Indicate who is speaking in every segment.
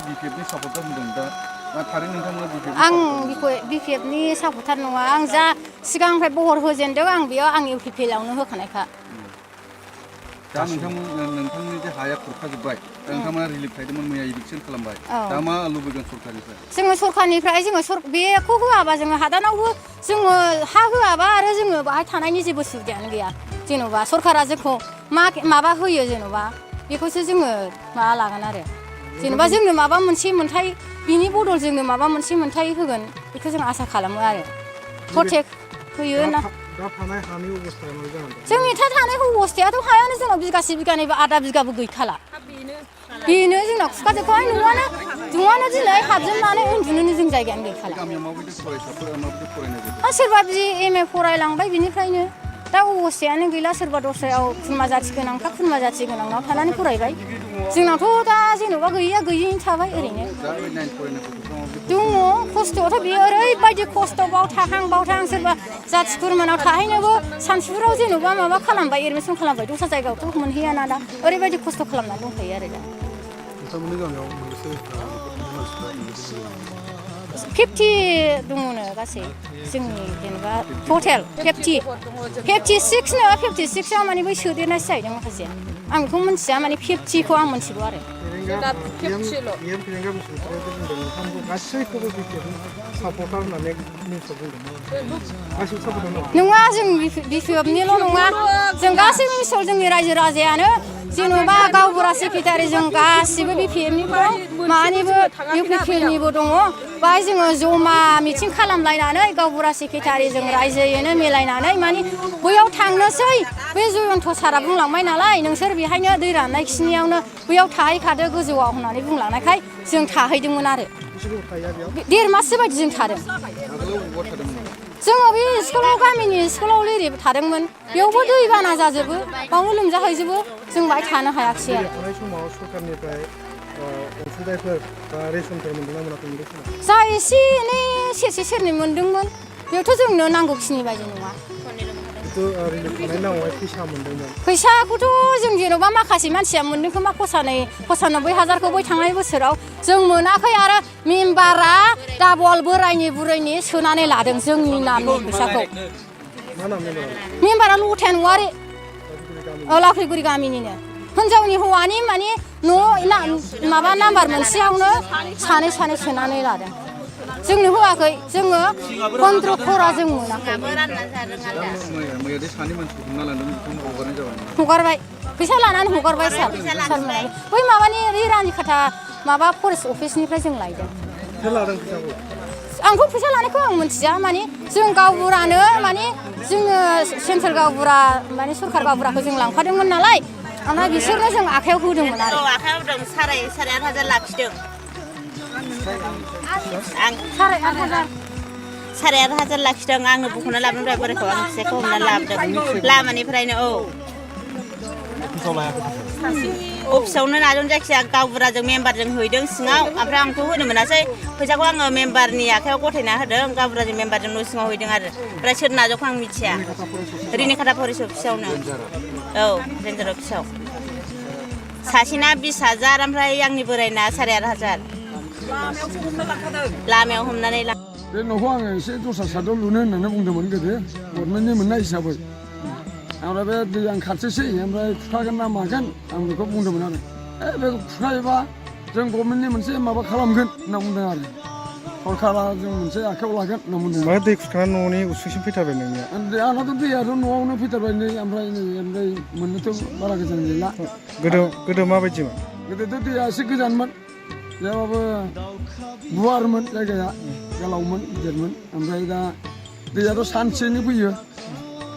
Speaker 1: बिपिएफनि सापर्टार होनदों दा थारै नोंथांमोना
Speaker 2: आं बिपिएफनि सापर्टार नङा आं जा सिगांनिफ्राय बहर होजेनदों आं बेयाव आं इउपिपिएलआवनो होखानायखा
Speaker 1: दा नोंथांनि जे हाया खुरखाजोब्बाय नोंथांमोना रिलिफ थाहैदोंमोन मैया इभिक्सन खालामबाय दा मा लुबैगोन सरकारनिफ्राय
Speaker 2: जोङो सरकारनिफ्राय जोङो बेखौ होआबा जोङो हादानावबो जोङो हा होआबा आरो जोङो बाहाय थानायनि जेबो सुबिदायानो गैया जेन'बा सरकारा जोंखौ माबा होयो जेन'बा बेखौसो जोङो माबा लागोन आरो जेन'बा जोंनो माबा मोनसे मोन्थाय बिनि बदल जोंनो माबा मोनसे मोन्थाय होगोन बेखौ जों आसा खालामो आरो प्रटेक्ट होयो ना
Speaker 3: दा थानाय हानि अबस्थाया मा जानानै दं
Speaker 2: जोंनि थानाय अबस्थायाथ' हायानो जोंनाव बिगासे बिगानैबो आधा बिगाबो गैखाला बेनो जोंनाव खुखाजोबबाय न'आनो दिनै हाबजोबनानै उन्दुनोनो जों जायगायानो गैखाला सोरबा BA फरायलांबाय बिनिफ्रायनो दा अबस्थायानो गैला सोरबा दस्रायाव खुरमा जाथि गोनांफ्रा खुरमा जाथि गोनांनाव थानानै फरायबाय जोंनावथ' दा जेन'बा गैयैनो थाबाय ओरैनो दङ खस्थ'आथ' बेयो ओरैबायदि खस्थ' बाव थाहां सोरबा जाथि खुरमानाव थाहैनोबो सानसुफोराव जेन'बा माबा खालामबाय एडमिसन खालामबाय दस्रा जायगायावथ' मोनहैयाना दा ओरैबायदि खस्थ' खालामनानै दंखायो आरो दा 50 दङनो गासै जोंनि जेनेबा टटेल 56 नो 56 आव माने बै सोदेरनायसो जाहैदों माखासे आं बेखौ मिन्थिया माने 50खौ आं मिन्थिगौ आरो नङा जों बिपिएफनिल' नङा जों गासै मिसल जोंनि रायजो राजायानो जेन'बा गावबुरा सेक्रेटारि जों गासिबो बिपिएफनिबो मानिबो इउपिपिएलनिबो दङ बाहाय जोङो जमा मिटिं खालामलायनानै गावबुरा सेक्रेटारि जों रायजोयैनो मिलायनानै माने बैयाव थांनोसै बे जयन्त सारा बुंलांबाय नालाय नोंसोर बेहायनो दै राननाय खिनियावनो बैयाव थाहैखादो गोजौआव होननानै बुंलांनायखाय जों थाहैदोंमोन आरो 1.5 माससो बायदि जों थादों जोङो बे गामिनि स्कुलाव लिरिब थादोंमोन बेयावबो दै बाना जाजोबो बावनो लोमजाहैजोबो जों बाहाय थानो हायाखिसै आरो जा एसे एनै सेरसे सेरनै मोनदोंमोन बेयावथ' जोंनो नांगौखिनि बायदि नङा फैसाखौथ' जों जेन'बा माखासे मानसिया मोनदों खोमा 95,000खौ बै थांनाय बोसोराव जों मोनाखै आरो मेम्बारा डाबल बोरायनि बुरैनि सोनानै लादों जोंनि नामनि फैसाखौ मेम्बारा लथाया नवारि लाख्रिगुरि गामिनिनो हिनजावनि हौवानि माने न' माबा नाम्बार मोनसेयावनो सानै सोनानै लादों जोंनो होआखै जोङो 15 खरा जों मोनाखै हगारबाय फैसा लानानै हगारबाय सार बै माबानि रानि खाथा माबा फरेस्ट अफिसनिफ्राय जों लायदों आंथ' फैसा लानायखौ आं मिथिया माने जों गावबुरानो माने जोङो सेन्ट्रेल गावबुरा माने सरखार गावबुराखौ जों लांफादोंमोन नालाय ओमफ्राय बिसोरनो जों आखायाव होदोंमोन आरो
Speaker 4: आखायाव होदों साराय 8,000 लाखिदों साराय 8,000 लाखिदों आङो बुख'ना लाबोनाय बोरायखौ आं फिसाखौ हमना लाबोदों लामानिफ्रायनो अफिसावनो नाजों जायखिया गावबुराजों मेम्बारजों हैदों सिङाव ओमफ्राय आंथ' होनो मोनासै फैसाखौ आङो मेम्बारनि आखायाव गथायना होदों गावबुराजों मेम्बारजों न' सिङाव हैदों आरो ओमफ्राय सोर नाजोंखौ आं मिथिया रिनिखाथा फरेस्ट अफिसावनो रेन्जार अफिसाव सासेना 20,000 ओमफ्राय आंनि बोरायना 8,500 लामायाव हमनानै
Speaker 5: बे न'खौ आङो एसे दस्रा साइडआव लुनो होननानै बुंदोंमोन गोदो गभर्नमेन्टनि मोननाय हिसाबै ओमफ्राय बे दैया खाथिसै ओमफ्राय खुरखागोन ना मागोन आं बेखौ बुंदोंमोन आरो बे खुरखायोबा जों गभर्नमेन्टनि मोनसे माबा खालामगोन होनना बुंदों आरो सरकारा जों मोनसे आखायाव लागोन होनना बुंदों
Speaker 3: मा दै खुरखानानै न'नि उसुंसिम फैथारबाय नोंनिया
Speaker 5: आंनाथ' दैयाथ' न'आवनो फैथारबाय नै ओमफ्राय मोननोथ' बारा गोजान गैला
Speaker 3: गोदो माबायदिमोन
Speaker 5: गोदोथ' दैया एसे गोजानमोन जेरावबो गुवारमोन जायगाया गोलावमोन गिदिरमोन ओमफ्राय दा दैयाथ' सानसेनो फैयो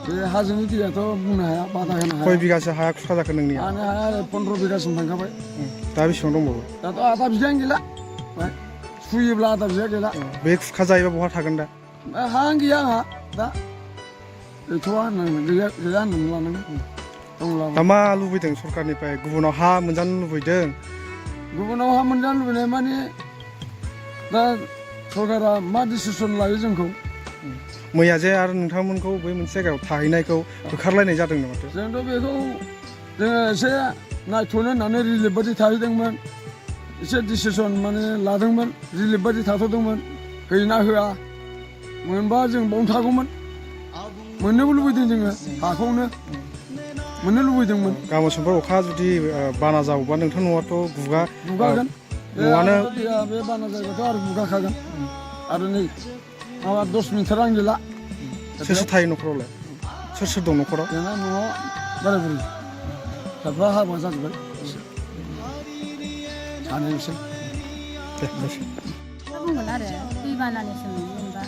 Speaker 5: बे हाजोनि दैयाथ' बुंनो हाया बादा होनो हाया
Speaker 3: खय बिगासो हाया खुरखा जाखो नोंनिया
Speaker 5: आंनि हाया 15 बिगासिम थांखाबाय
Speaker 3: दा बेसेबां दंबावो
Speaker 5: दाथ' आधा बिगायानो गैला सुयोब्ला आधा बिगा गैला
Speaker 3: बे खुरखा जायोबा बहा थागोन दा
Speaker 5: हायानो गैया आंहा दा गैथ'वा होननांगोन गैया होननानै लानांगोन दंब्ला
Speaker 3: दा मा लुबैदों सरकारनिफ्राय गुबुनाव हा मोनजानो लुबैदों
Speaker 5: गुबुनाव हा मोनजानो लुबैनाय माने दा सरकारा मा डिसिसन लायो जोंखौ
Speaker 3: मैया जे आरो नोंथांमोनखौ बै मोनसे जायगायाव थाहैनायखौ होखारलायनाय जादों नामा
Speaker 5: जोंथ' बेखौ जोङो एसे नायथ'नो होननानै रिलिफ बायदि थाहैदोंमोन एसे डिसिसन माने लादोंमोन रिलिफ बायदि थाथ'दोंमोन होयोना होआ मोनबा जों बावनो थागौमोन मोननोबो लुबैदों जोङो हाखौनो मोननो लुबैदोंमोन
Speaker 3: गाबोन समफोर अखा जुदि बाना जावोबा नोंथां न'आथ'
Speaker 5: गुगागोन
Speaker 3: न'आनो
Speaker 5: बे बाना जायोबाथ' आरो गुगाखागोन आरो नै माबा 10 मिटार आं गैला
Speaker 3: सोर सोर थायो न'खरावलाय सोर दं न'खराव
Speaker 5: जोंना न'आव बोराय बुरि फिसाफ्रा हाबा जाजोब्बाय सानैसो
Speaker 2: बुंगोन आरो दैबानानि सोमोन्दै जेनेबा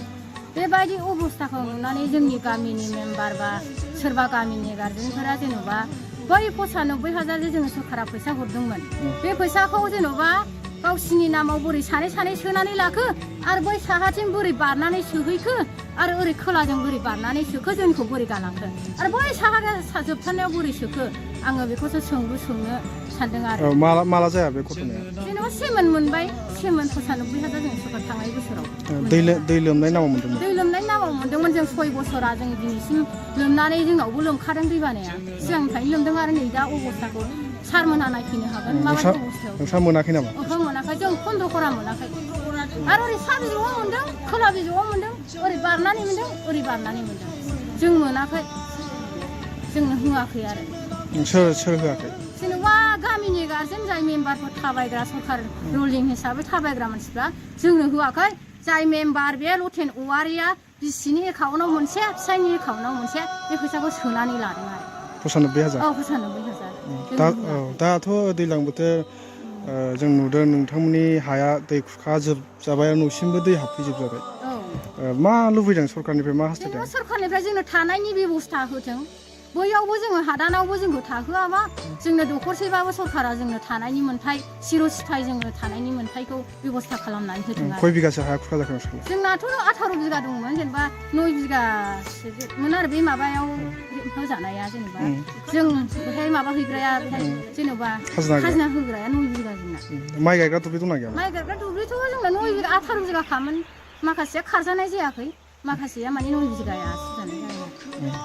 Speaker 2: बेबायदि अबस्थाखौ नुनानै जोंनि गामिनि मेम्बार बा सोरबा गामिनि गार्जेनफोरा जेनेबा बै 95,000 जे जोङो सरकारा फैसा हरदोंमोन बे फैसाखौ जेनेबा गावसिनि नामाव बोरै सानै सोनानै लाखो आरो बै साहाथिं बोरै बारनानै सोहैखो आरो ओरै खोलाजों बोरै बारनानै सोखो जोंखौ बोरै गालांखो आरो बै साहा जोबथारनायाव बोरै सोखो आङो बेखौसो सोंनो सानदों आरो
Speaker 3: माला जाया बे घटनाया
Speaker 2: जेनेबा सेमोन मोनबाय सेमोन 95,000 जों सरकार थांनाय बोसोराव
Speaker 3: दै लोमनाय नामाव मोन्दोंमोन
Speaker 2: दै लोमनाय नामाव मोन्दोंमोन जों 6 बोसोरा जों दिनैसिम लोमनानै जोंनावबो लोमखादों दैबानाया सिगांनिफ्रायनो लोमदों आरो नै दा अबस्थाखौ सारमोनहा नायफैनो हागोन माबायदि अबस्थायाव
Speaker 3: नोंस्रा मोनाखै नामा
Speaker 2: ओहो मोनाखै जों 15 खरा मोनाखै आरो ओरै सा बिजौआव मोन्दों खोला बिजौआव मोन्दों ओरै बारनानै मोन्दों ओरै बारनानै मोन्दों जों मोनाखै जोंनो होआखै आरो
Speaker 3: सोर होआखै
Speaker 2: जेनेबा गामिनि गार्जेन जाय मेम्बारफोर थाबायग्रा सरकार रुलिं हिसाबै थाबायग्रा मानसिफ्रा जोंनो होआखै जाय मेम्बार बे लथेन औवारिया बिसिनि एकाउन्टआव मोनसे फिसायनि एकाउन्टआव मोनसे बे फैसाखौ सोनानै लादों आरो
Speaker 3: 95,000
Speaker 2: औ 95,000
Speaker 3: दाथ' दैज्लां बोथोर जों नुदों नोंथांमोननि हाया दै खुरखाजोबजाबाय न'सिमबो दै हाबफैजोबजाबाय मा लुबैदों सरकारनिफ्राय मा हास्थायदों
Speaker 2: सरकारनिफ्राय जोंनो थानायनि बेबस्था होथों बैयावबो जोङो हादानावबो जोंखौ थाहोआबा जोंनो दखरसेबाबो सरकारा जोंनो थानायनि मोन्थाय सिर'सिथाय जोंनो थानायनि मोन्थायखौ बेबस्था खालामनानै होथों आरो
Speaker 3: खय बिगासो हाया खुरखाजाखो नोंसोरलाय
Speaker 2: जोंनाथ' 18 बिगा दंमोन जेनेबा 9 बिगासोमोन आरो बे माबायाव होजानाया जेनेबा जों बेहाय माबा हैग्राया बेहाय जेनेबा खाजोना होग्राया 9 बिगा जोंना
Speaker 3: माइ गायग्रा दुब्लि दंना गैया
Speaker 2: माइ गायग्रा दुब्लिथ' जोंना 9 बिगा 18 बिगाखामोन माखासेया खारजानाय जायाखै माखासेया माने 9 बिगाया जानाय जायो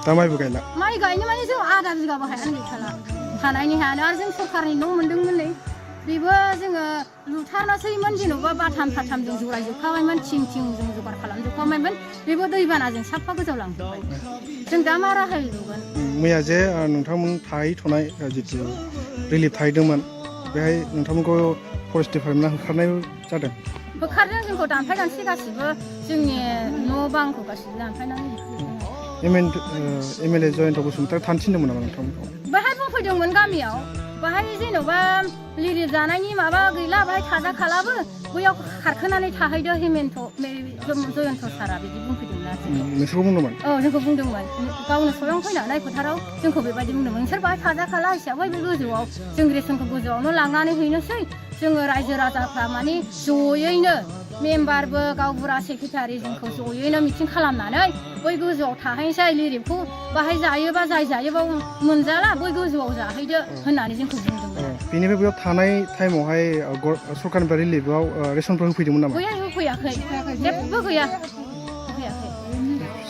Speaker 3: दा माइबो गायला
Speaker 2: माइ गायनो माने जों आधा बिगाबो हायानो गैखाला थानायनि हायानो आरो जों सरकारनि न' मोन्दोंमोन नै बेबो जोङो लुथारनोसैमोन जेन'बा बाथाम जों जगायजोबखाबायमोन थिं जों जगार खालामजोबखाबायमोन बेबो दैबानाजों साफा गोजावलांजोबबाय जों दा मा राहायै लुगोन
Speaker 3: मैया जे नोंथांमोन थाहैथ'नाय जितु रिलिफ थाहैदोंमोन बेहाय नोंथांमोनखौ फरेस्ट डिपार्टमेन्टआ होखारनाय जादों
Speaker 2: होखारदों जोंखौ दानफाय दानसि गासिबो जोंनि न' बांखौ गासिबो दानफायनानै
Speaker 3: एमएलए जयन्त बसुमतारी थानो थिनदोंमोन नामा नोंथांमोनखौ
Speaker 2: बाहाय बुंफैदोंमोन गामियाव बाहाय जेन'बा लिरिफ जानायनि माबा गैला बाहाय थाजाखालाबो बैयाव खारखोनानै थाहैदो हेमेन्त जयन्त सारा बिदि बुंफैदोंमोन आरो
Speaker 3: नोंसोरखौ बुंदोंमोन
Speaker 2: औ जोंखौ बुंदोंमोन गावनो स्वयं फैनानै फोथाराव जोंखौ बेबायदि बुंदोंमोन नोंसोर बाहाय थाजाखाला हिसाबै बे गोजौआव जों रेसनखौ गोजौआवनो लांनानै हैनोसै जोङो रायजो राजाफ्रा माने जयैनो मेम्बारबो गावबुरा सेक्रेटारि जोंखौ जयैनो मिटिं खालामनानै बै गोजौआव थाहैनोसै लिरिफखौ बाहाय जायोबा जाय जायोबा मोनजाला बै गोजौआव जाहैदो होननानै जोंखौ बुंदोंमोन
Speaker 3: बेनिफ्राय बेयाव थानाय टाइमावहाय सरकारनिफ्राय रिलिफआव रेसनफोर होफैदोंमोन नामा
Speaker 2: बैहाय होफैयाखै जेबो गैया होफैयाखै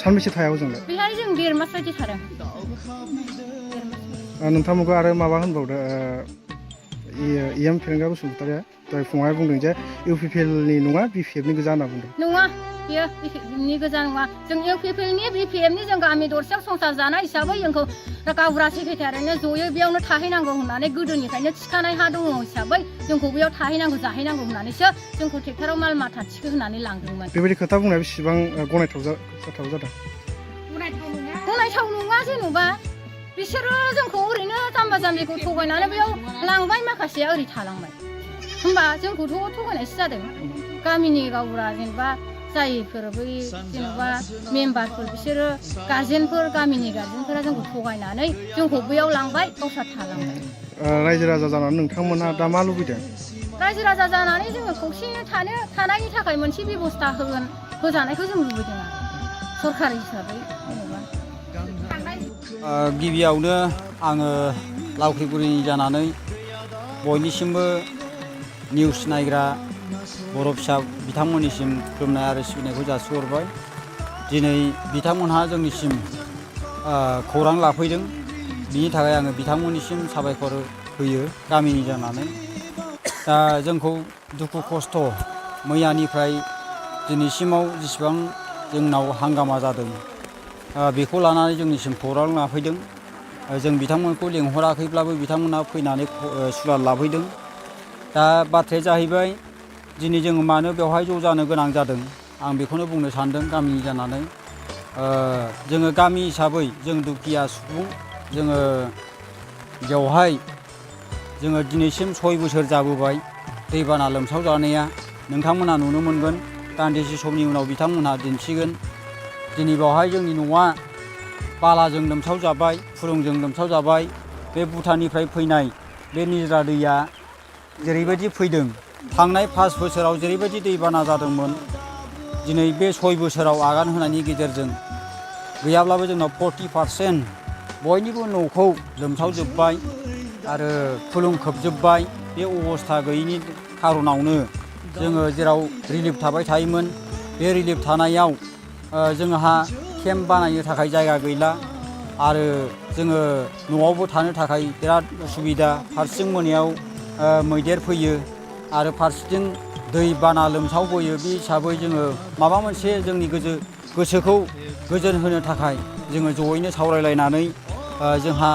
Speaker 3: सानबेसे थाया जोंलाय
Speaker 2: बेहाय जों 1.5 मास बायदि थादों
Speaker 3: नोंथांमोनखौ आरो माबा होनबावदो इएम फेरेंगा बसुमतारीया दहाय फुङावहाय बुंदों जे इउपिपिएलनि नङा बिपिएफनि गोजा होनना बुंदों
Speaker 2: नङा बेयो बिपिएफनि गोजा नङा जों इउपिपिएलनि बिपिएफनि जों गामि दरसेयाव संसार जानाय हिसाबै जोंखौ गावबुरा सेक्रेटारियानो जयै बेयावनो थाहैनांगौ होननानै गोदोनिफ्रायनो थिखानाय हा दङ हिसाबै जोंखौ बेयाव थाहैनांगौ जाहैनांगौ होननानैसो जोंखौ ट्रेक्टराव माल माथा थिखो होनानै लांदोंमोन
Speaker 3: बेबायदि खोथा बुंनाया बेसेबां गनायथाव जादों
Speaker 2: गनायथाव नङा जेन'बा बिसोरो जोंखौ ओरैनो जाम्बा जाम्बिखौ थगायनानै बेयाव लांबाय माखासेया ओरै थालांबाय होमबा जोंखौथ' थगायनायसो जादों गामिनि गावबुरा जेनेबा जायफोर बै जेनेबा मेम्बारफोर बिसोरो गार्जेनफोर गामिनि गार्जेनफोरा जोंखौ थगायनानै जोंखौ बैयाव लांबाय गावस्रा थालांबाय
Speaker 3: रायजो राजा जानानै नोंथांमोनहा दा मा लुबैदों
Speaker 2: रायजो राजा जानानै जोङो खौसेयै थानायनि थाखाय मोनसे बेबस्था होजानायखौ जों लुबैदों आरो सरकार हिसाबै जेनेबा
Speaker 6: गिबियावनो आङो लावख्रिगुरिनि जानानै बयनिसिमबो निउस नायग्रा बर' फिसा बिथांमोननिसिम खुलुमनाय आरो सिबिनायखौ जासिहरबाय दिनै बिथांमोनहा जोंनिसिम खौरां लाफैदों बिनि थाखाय आङो बिथांमोननिसिम साबायखर होयो गामिनि जानानै दा जोंखौ दुखु खस्थ' मैयानिफ्राय दिनैसिमाव जेसेबां जोंनाव हांगामा जादों बेखौ लानानै जोंनिसिम खौरां लाफैदों। जों बिथांमोनखौ लेंहराखैब्लाबो बिथांमोना फैनानै सुलाद लाफैदों। दा बाथ्राया जाहैबाय दिनै जोङो मानो बेवहाय ज' जानो गोनां जादों आं बेखौनो बुंनो सानदों गामिनि जानानै। जोङो गामि हिसाबै जों दुखिया सुबुं जोङो बेवहाय जोङो दिनैसिम 6 बोसोर जाबोबाय दैबाना लोमसाव जानाया नोंथांमोना नुनो मोनगोन दान्दिसे समनि उनाव बिथांमोनहा दिन्थिगोन। दिनै बेवहाय जोंनि न'आ बालाजों लोमसाव जाबाय फुलुंजों लोमसाव जाबाय। बे भुटाननिफ्राय फैनाय बे निज्रा दैया जेरैबायदि फैदों थांनाय 5 बोसोराव जेरैबायदि दैबाना जादोंमोन दिनै बे 6 बोसोराव आगान होनायनि गेजेरजों गैयाब्लाबो जोंनाव 40% बयनिबो न'खौ लोमसावजोब्बाय आरो फुलुं खोबजोब्बाय। बे अबस्था गैयैनि खारनावनो जोङो जेराव रिलिफ थाबाय थायोमोन बे रिलिफ थानायाव जोंहा केम्प बानायनो थाखाय जायगा गैला आरो जोङो न'आवबो थानो थाखाय बिराद उसुबिदा। फारसेथिं मोनायाव मैदेर फैयो आरो फारसेथिं दै बाना लोमसावबोयो। बे हिसाबै जोङो माबा मोनसे जोंनि गोसोखौ गोजोन होनो थाखाय जोङो जयैनो सावरायलायनानै जोंहा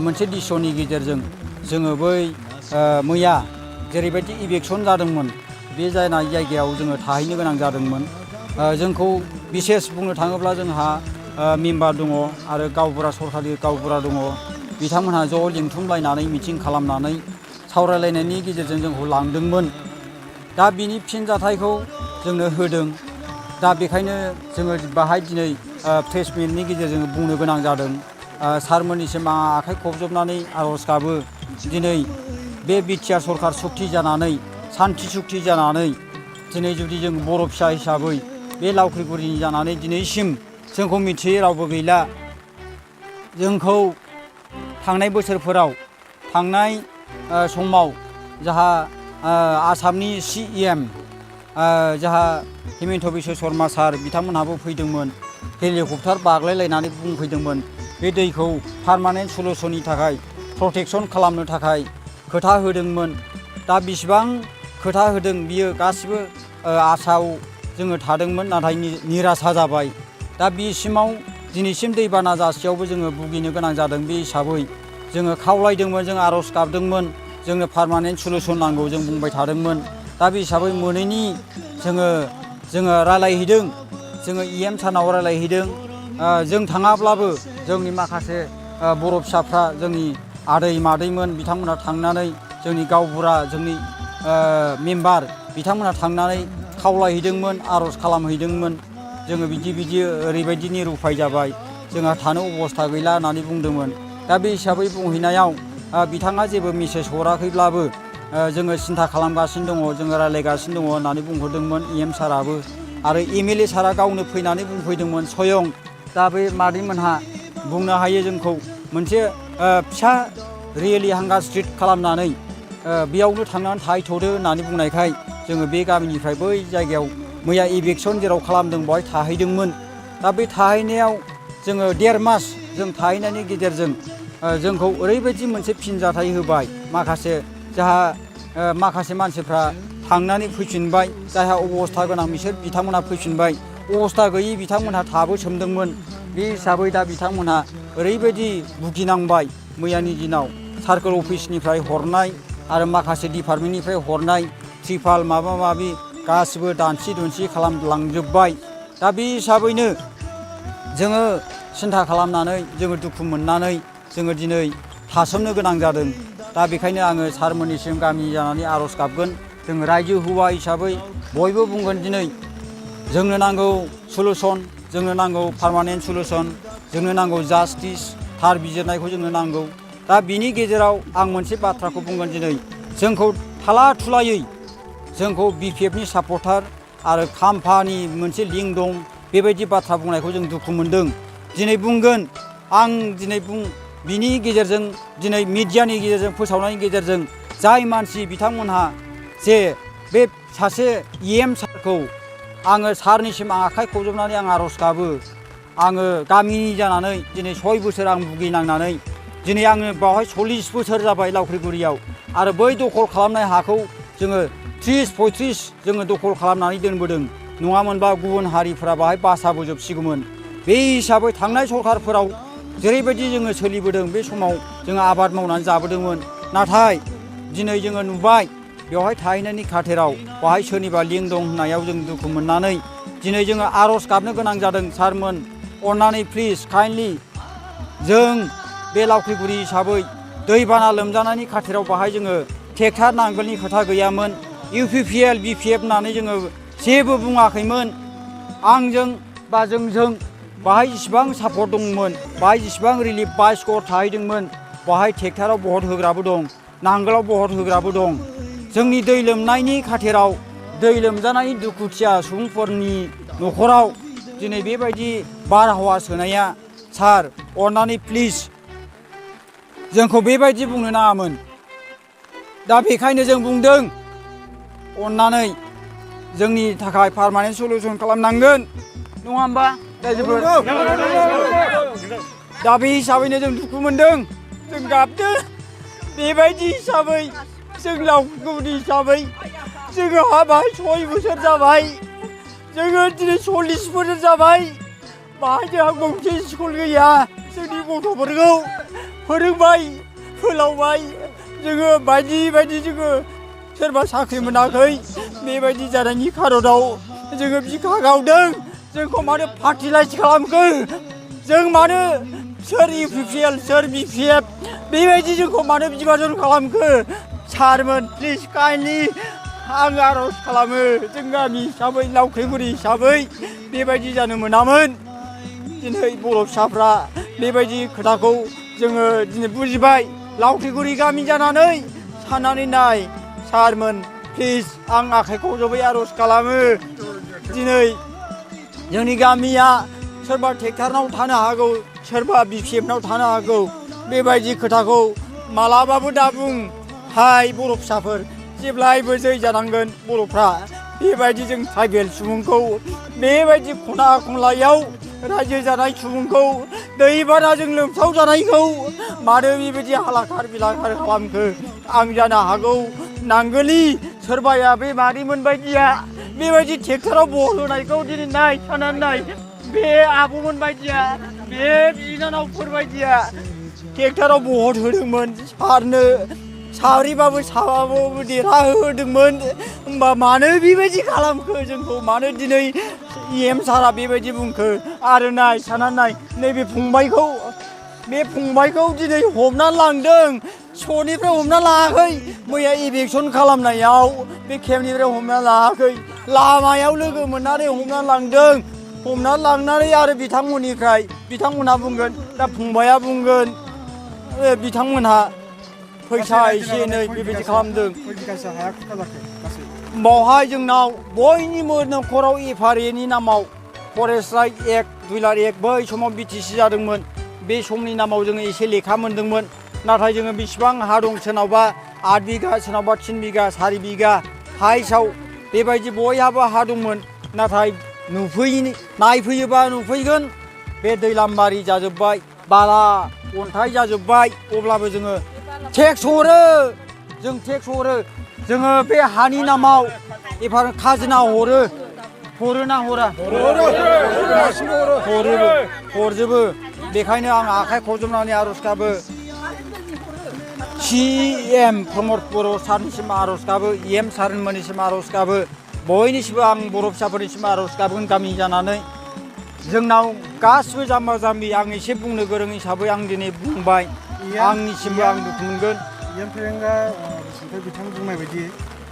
Speaker 6: मोनसे डिसिसननि गेजेरजों जोङो बै मैया जेरैबायदि इभेकसन जादोंमोन बे जायगायाव जोङो थाहैनो गोनां जादोंमोन। जोंखौ बिसेस बुंनो थाङोब्ला जोंहा मेम्बार दङ आरो गावबुरा सरकारि गावबुरा दङ। बिथांमोनहा ज' लिंथुमलायनानै मिटिं खालामनानै सावरायलायनायनि गेजेरजों जोंखौ लांदोंमोन। दा बिनि फिनजाथायखौ जोंनो होदों। दा बेखायनो जोङो बाहाय दिनै प्रेस मिटनि गेजेरजों बुंनो गोनां जादों। सारमोननिसिम आं आखाइ खबजबनानै आर'ज गाबो दिनै बे बिटिआर सरकार सुक्ति जानानै सान्थि सुक्ति जानानै दिनै जुदि जों बर' फिसा हिसाबै बे लावख्रिगुरिनि जानानै दिनैसिम जोंखौ मिथियै रावबो गैला। जोंखौ थांनाय बोसोरफोराव थांनाय समाव जाहा आसामनि CEM जाहा हिमन्त बिश्व शर्मा सार बिथांमोनहाबो फैदोंमोन। हेलिकप्टार बाग्लायलायनानै बुंफैदोंमोन बे दैखौ पारमानेन्ट सलुसननि थाखाय प्रटेकसन खालामनो थाखाय खोथा होदोंमोन। दा बिसिबां खोथा होदों बियो गासिबो आसायाव जोङो थादोंमोन नाथाय निरासा जाबाय। दा बिसिमाव दिनैसिम दैबाना जासेयावबो जोङो भुगिनो गोनां जादों। बे हिसाबै जोङो खावलायदोंमोन जों आर'ज गाबदोंमोन जोंनो पारमानेन्ट सलुसन नांगौ जों बुंबाय थादोंमोन। दा बे हिसाबै मोनैनि जोङो रायलायहैदों। जोङो EM सारनाव रायलायहैदों। जों थाङाब्लाबो जोंनि माखासे बर' फिसाफ्रा जोंनि आदै मादैमोन बिथांमोना थांनानै जोंनि गावबुरा जोंनि मेम्बार बिथांमोना थांनानै खावलायहैदोंमोन आर'ज खालामहैदोंमोन। जोङो बिदि ओरैबायदि निरुपाय जाबाय जोंहा थानो अबस्था गैला होननानै बुंदोंमोन। दा बे हिसाबै बुंहैनायाव बिथाङा जेबो मेसेज हराखैब्लाबो जोङो सिन्था खालामगासिनो दङ जोङो रायलायगासिनो दङ होननानै बुंहरदोंमोन EM साराबो। आरो MLA सारा गावनो फैनानै बुंफैदोंमोन स्वयं। दा बे मादैमोनहा बुंनो हायो जोंखौ मोनसे फिसा रियेलि हांगार स्ट्रिट खालामनानै बेयावनो थांनानै थाहैथ'दो होननानै बुंनायखाय जोङो बे गामिनिफ्राय बै जायगायाव मैया इभेकसन जेराव खालामदों बेवहाय थाहैदोंमोन। दा बे थाहैनायाव जोङो 1.5 मास जों थाहैनायनि गेजेरजों जोंखौ ओरैबायदि मोनसे फिनजाथाय होबाय। माखासे मानसिफ्रा थांनानै फैफिनबाय जायहा अबस्था गोनां बिथांमोनहा फैफिनबाय। अबस्था गैयै बिथांमोनहा थाबोसोमदोंमोन। बे हिसाबै दा बिथांमोनहा ओरैबायदि भुगिनांबाय मैयानि दिनाव सार्कोल अफिसनिफ्राय हरनाय आरो माखासे डिपार्टमेन्टनिफ्राय हरनाय त्रिपाल माबा माबि गासिबो दानसि दुनसि खालामलांजोब्बाय। दा बे हिसाबैनो जोङो सिन्था खालामनानै जोङो दुखु मोननानै जोङो दिनै थासोमनो गोनां जादों। दा बेखायनो आङो सारमोननिसिम गामि जानानै आर'ज गाबगोन। जों रायजो हौवा हिसाबै बयबो बुंगोन दिनै जोंनो नांगौ सलुसन जोंनो नांगौ पारमानेन्ट सलुसन जोंनो नांगौ जास्टिस थार बिजिरनायखौ जोंनो नांगौ। दा बिनि गेजेराव आं मोनसे बाथ्राखौ बुंगोन दिनै जोंखौ थाला थुलायै जोंखौ BPFनि सापर्टार आरो खाम्फानि मोनसे लिंक दं बेबायदि बाथ्रा बुंनायखौ जों दुखु मोनदों। दिनै बुंगोन आं दिनै बिनि गेजेरजों दिनै मिडियानि गेजेरजों फोसावनायनि गेजेरजों जाय मानसि बिथांमोनहा जे बे सासे EM सारखौ आङो सारनिसिम आखाइ खबजबनानै आं आर'ज गाबो। आङो गामिनि जानानै दिनै 6 बोसोर आं भुगिनांनानै दिनै आङो बावहाय 40 बोसोर जाबाय लावख्रिगुरियाव आरो बै दखल खालामनाय हाखौ जोङो 30-35 जोङो दखल खालामनानै दोनबोदों नङामोनबा गुबुन हारिफोरा बाहाय बासाबोजोबसिगौमोन बे हिसाबै थांनाय सरखारफोराव जेरैबायदि जोङो सोलिबोदों बे समाव जोङो आबाद मावनानै जाबोदोंमोन नाथाय दिनै जोङो नुबाय बेवहाय थाहैनायनि खाथिराव बाहाय सोरनिबा लिंक दं होननायाव जों दुखु मोननानै दिनै जोङो आर'ज गाबनो गोनां जादों सारमोन अननानै प्लिज काइन्डलि जों बे लावख्रिगुरि हिसाबै दैबाना लोमजानायनि खाथिराव बाहाय जोङो ट्रेक्टर नांगोलनि खोथा गैयामोन UPPL BPF होननानै जोङो जेबो बुङाखैमोन आंजों बा जोंजों बाहाय जेसेबां सापर्ट दंमोन बाहाय जेसेबां रिलिफ बाइस्कर थाहैदोंमोन बाहाय ट्रेक्टराव बहद होग्राबो दं नांगोलाव बहद होग्राबो दं जोंनि दै लोमनायनि खाथिराव दै लोमजानाय दुखुथिया सुबुंफोरनि न'खराव दिनै बेबायदि बारहावा सोनाया सार अननानै प्लिज जोंखौ बेबायदि बुंनो नाङामोन दा बेखायनो जों बुंदों अननानै जोंनि थाखाय पारमानेन्ट सलुसन खालामनांगोन नङा होमबा दा बे हिसाबैनो जों दुखु मोनदों जों गाबदों बेबायदि हिसाबै जों लावख्रिगुरि हिसाबै जोङो हाबाय 6 बोसोर जाबाय जोङो दिनै 40 बोसोर जाबाय बाहाय जोंहा गंसे स्कुल गैया जोंनि गथ'फोरखौ फोरोंबाय फोलावबाय जोङो बायदि बायदि जोङो सोरबा साख्रि मोनाखै बेबायदि जानायनि खारनाव जोङो बिखा गावदों जोंखौ मानो फार्टिलाइज खालामखो जों मानो सोर UPPL सोर BPF बेबायदि जोंखौ मानो बिबाजन खालामखो सारमोन प्लिज काइन्डलि आं आर'ज खालामो जों गामि हिसाबै लावख्रिगुरि हिसाबै बेबायदि जानो मोनामोन दिनै बर' फिसाफ्रा बेबायदि खोथाखौ जोङो दिनै बुजिबाय लावख्रिगुरि गामि जानानै साननानै नाय सारमोन प्लिज आं आखाइखौ जबै आर'ज खालामो दिनै जोंनि गामिया सोरबा ट्रेक्टरनाव थानो हागौ सोरबा BPFनाव थानो हागौ बेबायदि खोथाखौ मालाबाबो दा बुं हाय बर' फिसाफोर जेब्लायबो जै जानांगोन बर'फ्रा बेबायदि जों ट्राइबेल सुबुंखौ बेबायदि खना खनलायाव रायजो जानाय सुबुंखौ दैबानाजों लोमसाव जानायखौ मानो बेबायदि हालाखार बिलाखार खालामखो आं जानो हागौ नांगोलि सोरबाया बे मादैमोन बायदिया बेबायदि ट्रेक्टराव बहद होनायखौ दिनै नाय साननानै नाय बे आब'मोन बायदिया बे बिनानावफोर बायदिया ट्रेक्टराव बहद होदोंमोन सारनो साब्रैबाबो साबाबाबो देरहाहोदोंमोन होमबा मानो बेबायदि खालामखो जोंखौ मानो दिनै EM सारा बेबायदि बुंखो आरो नाय साननानै नाय नैबे फंबायखौ दिनै हमनानै लांदों स'निफ्राय हमना लाङाखै मैया इभिकसन खालामनायाव बे केम्पनिफ्राय हमना लाङाखै लामायाव लोगो मोननानै हमना लांदों हमनानै लांनानै आरो बिथांमोनहा बुंगोन दा फंबाया बुंगोन बिथांमोनहा फैसा एसे एनै बेबायदि खालामदों बावहाय जोंनाव बयनिबो न'खराव FRAनि नामाव फरेस्ट राइट एक्ट 2001 बै समाव BTC जादोंमोन बे समनि नामाव जोङो एसे लेखा मोन्दोंमोन नाथाय जोङो बेसेबां हा दं सोरनावबा 8 बिगा सोरनावबा 3 बिगा 4 बिगा हाइसाव बेबायदि बयहाबो हा दंमोन नाथाय नायफैयोबा नुफैगोन बे दैलामबारि जाजोब्बाय बाला अन्थाइ जाजोब्बाय अब्लाबो जोङो टेक्स हरो जोङो बे हानि नामाव खाजोना हरोना हरा हरजोबो बेखायनो आं आखाइ खबजबनानै आर'ज गाबो CM प्रमद बर' सारनिसिम आर'ज गाबो EM सारमोननिसिम आर'ज गाबो बयनिसिमबो आं बर' फिसाफोरनिसिम आर'ज गाबगोन गामि जानानै जोंनाव गासिबो जाम्बा जाम्बि आं एसे बुंनो गोरों हिसाबै आं दिनै बुंबाय आंनिसिमबो आं दुखु मोनगोन
Speaker 3: EM फेरेंगा बिथां बुंनाय बायदि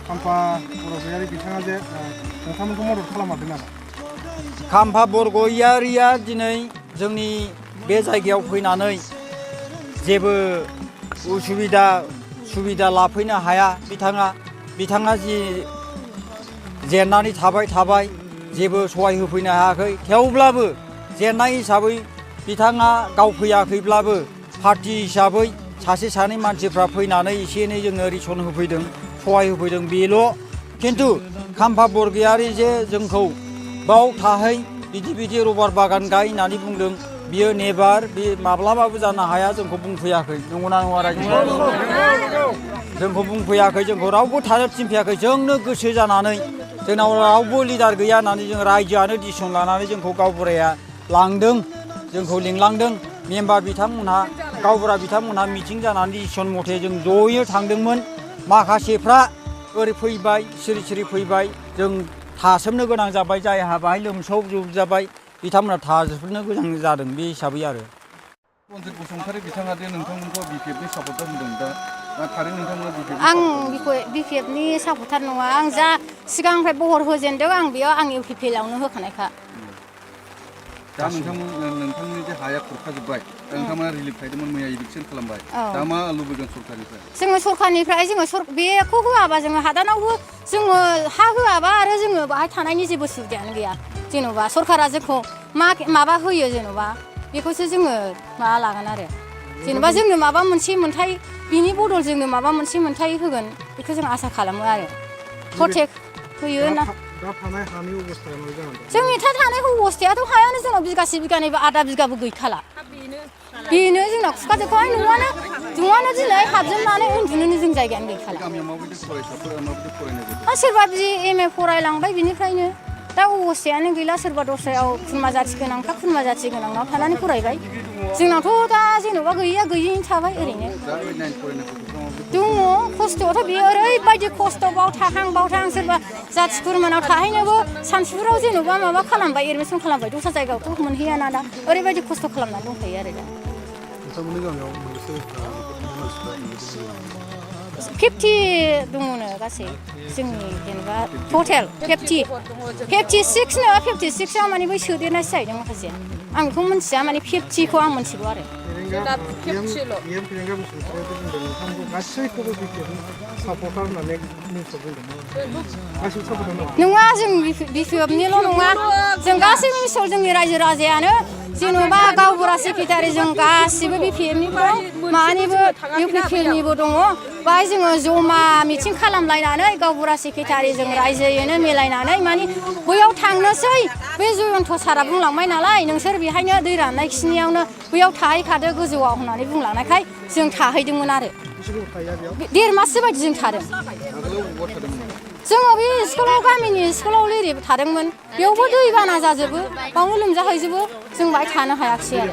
Speaker 3: खाम्फा बरगयारि बिथाङा जे नोंथांमोनखौ मदद खालामहादों नामा
Speaker 6: खाम्फा बरगयारिया दिनै जोंनि बे जायगायाव फैनानै जेबो सुबिदा लाफैनो हाया बिथाङा जि जेननानै थाबाय जेबो सहाय होफैनो हायाखै थेवब्लाबो जेननाय हिसाबै बिथाङा गाव फैयाखैब्लाबो पार्टि हिसाबै सासे सानै मानसिफ्रा फैनानै एसे एनै जोंनो रिसन होफैदों सहाय होफैदों बेल' खिन्थु खाम्फा बरगयारि जे जोंखौ बाव थाहै बिदि रबार बागान गाय होननानै बुंदों बियो नेबार बे माब्लाबाबो जानो हाया जोंखौ बुंफैयाखै नंगौना नङा रायजो जोंखौ बुंफैयाखै जोंखौ रावबो थानो थिनफैयाखै जोंनो गोसो जानानै जोंनाव रावबो लिडार गैया होननानै जों रायजोआनो डिसिसन लानानै जोंखौ गावबुराया लांदों जोंखौ लिंलांदों मेम्बार बिथांमोनहा गावबुरा बिथांमोनहा मिटिं जानानै डिसिसन मथे जों जयै थांदोंमोन माखासेफ्रा ओरै फैबाय सिरि फैबाय जों थासोमनो गोनां जाबाय जायहा बाहाय लोमसावजोबजाबाय बिथांमोना थाजोबनो गोनां जादों बे हिसाबै आरो
Speaker 1: रन्जित बसुमतारी बिथाङा दे नोंथांमोनखौ बिपिएफनि सापर्टार होदों दा थारैनो नोंथांमोना
Speaker 2: आं बिपिएफनि सापर्टार नङा आं जा सिगांनिफ्राय बहर होजेनदों आं बेयाव आं इउपिपिएलआवनो होखानायखा
Speaker 1: दा नोंथांनि जे हाया खुरखाजोब्बाय नोंथांमोना रिलिफ खायदोंमोन मैया इलेक्सन खालामबाय दा मा लुबैगोन सरकारनिफ्राय
Speaker 2: जोङो सरकारनिफ्राय बेखौ होआबा जोङो हादानावबो जोङो हा होआबा आरो जोङो बाहाय थानायनि जेबो सुबिदायानो गैया जेन'बा सरकारा जोंखौ माबा होयो जेन'बा बेखौसो जोङो माबा लागोन आरो जेन'बा जोंनो माबा मोनसे मोन्थाय बिनि बदल जोंनो माबा मोनसे मोन्थाय होगोन बेखौ जों आसा खालामो आरो प्रटेक्ट होयो ना जोंनि थानाय अबस्थायाथ' हायानो जोंनाव बिगासे बिगानैबो आधा बिगाबो गैखाला बेनो जोंना खुखाजोबबाय न'आनो दिनै हाबजोबनानै उन्दुनोनो जों जायगायानो गैखाला सोरबा BA फरायलांबाय बिनिफ्रायनो दा अबस्थायानो गैला सोरबा दस्रायाव खुरमा जाथि गोनांनाव थानानै फरायबाय जोंनावथ' दा जेन'बा गैयैनो थाबाय ओरैनो दङ खस्थ'आथ' बेयो ओरैबायदि खस्थ' बाव थाहां सोरबा जाथि खुरमानाव थाहैनोबो सानसुफोराव जेन'बा माबा खालामबाय एडमिसन खालामबाय दस्रा जायगायावथ' मोनहैयाना दा ओरैबायदि खस्थ' खालामनानै दंखायो आरो दा 50 दङनो गासै जोंनि जेनेबा टटेल 56 नो 56आव माने बै सोदेरनायसो जाहैदों माखासे आं बेखौ मिन्थिया माने 50खौ आं मिन्थिगौ आरो नङा जों बिपिएफनिल' नङा जों गासैबो मिसल जोंनि रायजो राजायानो जेन'बा गावबुरा सेक्रेटारि जों गासिबो बिपिएफनिबो दं मानिबो इउपिपिएलनिबो दङ बाहाय जोङो जमा मिटिं खालामलायनानै गावबुरा सेक्रेटारि जों रायजोयैनो मिलायनानै माने बैयाव थांनोसै बे जयन्त सारा बुंलांबाय नालाय नोंसोर बेहायनो दै राननाय खिनियावनो बैयाव थाहैखादो गोजौआव होननानै बुंलांनायखाय जों थाहैदोंमोन आरो 1.5 माससो बायदि जों थादों जोङो बे गामिनि स्कुलाव लिरिब थादोंमोन बेयावबो दै बाना जाजोबो बावनो लोमजाहैजोबो जों बाहाय थानो हायाखिसै आरो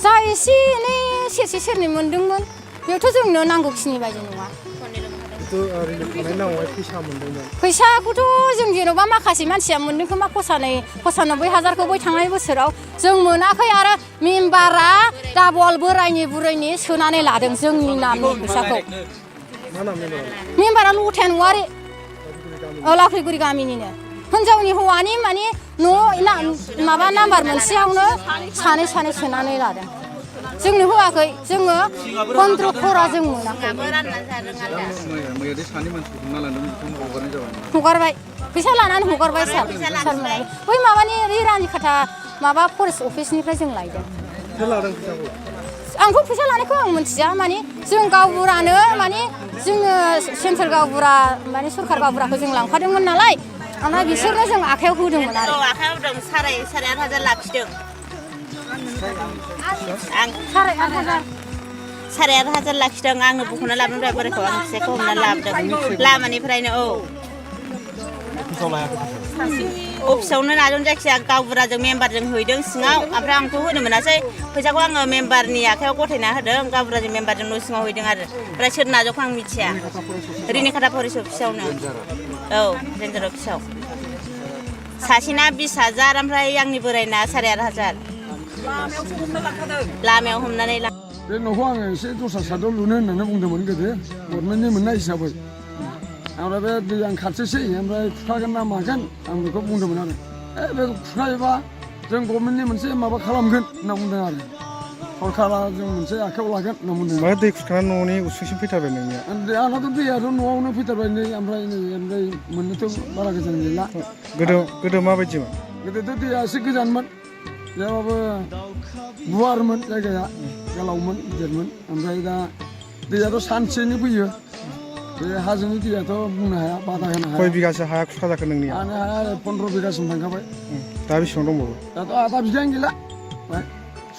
Speaker 2: जा एसे एनै सेरसे सेरनै मोनदोंमोन बेयावथ' जोंनो नांगौखिनि बायदि नङा फैसाखौथ' जों जेन'बा माखासे मानसिया मोनदों खोमा 95,000खौ बै थांनाय बोसोराव जों मोनाखै आरो मेम्बारा डाबल बोरायनि बुरैनि सोनानै लादों जोंनि नामनि फैसाखौ मेम्बारा लथाया नवारि लाख्रिगुरि गामिनिनो हिनजावनि हौवानि माने न' माबा नाम्बार मोनसेयावनो सानै सोनानै लादों जोंनो होआखै जोङो 15 खरा जों मोनाखै हगारबाय फैसा लानानै हगारबाय सार मोनाखै बै माबानि रानि खाथा माबा फरेस्ट अफिसनिफ्राय जों लायदों आंथ' फैसा लानायखौ आं मिथिया माने जों गावबुरानो माने जोङो सेन्ट्रेल गावबुरा माने सरकार गावबुराखौ जों लांफादोंमोन नालाय ओमफ्राय बिसोरनो जों आखायाव होदोंमोन आरो
Speaker 4: आखायाव होदों 8,500 लाखिदों आं 8,500 लाखिदों आङो बुख'ना लाबोदों बोरायखौ आं फिसायखौ हमना लाबोदों लामानिफ्रायनो अफिसावनो नाजों जायखिजाया गावबुराजों मेम्बारजों हैदों सिङाव ओमफ्राय आंथ' होनो मोनासै फैसाखौ आङो मेम्बारनि आखायाव गथायना होदों गावबुराजों मेम्बारजों न' सिङाव हैदों आरो ओमफ्राय सोर नाजोंखौ आं मिथिया रिनिखाथा फरेस्ट अफिसावनो रेन्जार अफिसाव सासेना 20,000 ओमफ्राय आंनि बोरायना 8,500 लामायाव हमनानै
Speaker 5: बे न'खौ आङो एसे दस्रा साइडआव लुनो होननानै बुंदोंमोन गोदो गभर्नमेन्टनि मोननाय हिसाबै ओमफ्राय बे दैया खाथिसै ओमफ्राय खुरखागोन ना मागोन आं बेखौ बुंदोंमोन आरो बे खुरखायोबा जों गभर्नमेन्टनि मोनसे माबा खालामगोन होनना बुंदों आरो सरकारा जों मोनसे आखायाव लागोन होनना बुंदों
Speaker 3: दै खुरखानानै न'नि उसुंसिम फैथारबाय नोंनिया
Speaker 5: आंनाथ' दैयाथ' न'आवनो फैथारबाय नै ओमफ्राय मोननोथ' बारा गोजान गैला
Speaker 3: गोदो माबायदिमोन
Speaker 5: गोदोथ' दैया एसे गोजानमोन जेरावबो गुवारमोन जायगाया गोलावमोन गिदिरमोन ओमफ्राय दा दैयाथ' सानसेनो फैयो बे हाजोनि दैयाथ' बुंनो हाया बादा होनो
Speaker 3: खय
Speaker 5: हाया
Speaker 3: बिगासो हाया खुरखा जाखो नोंनिया
Speaker 5: आंनि हाया 15 बिगासिम थांखाबाय
Speaker 3: दा बेसेबां दंबावो
Speaker 5: दाथ' आधा बिगायानो गैला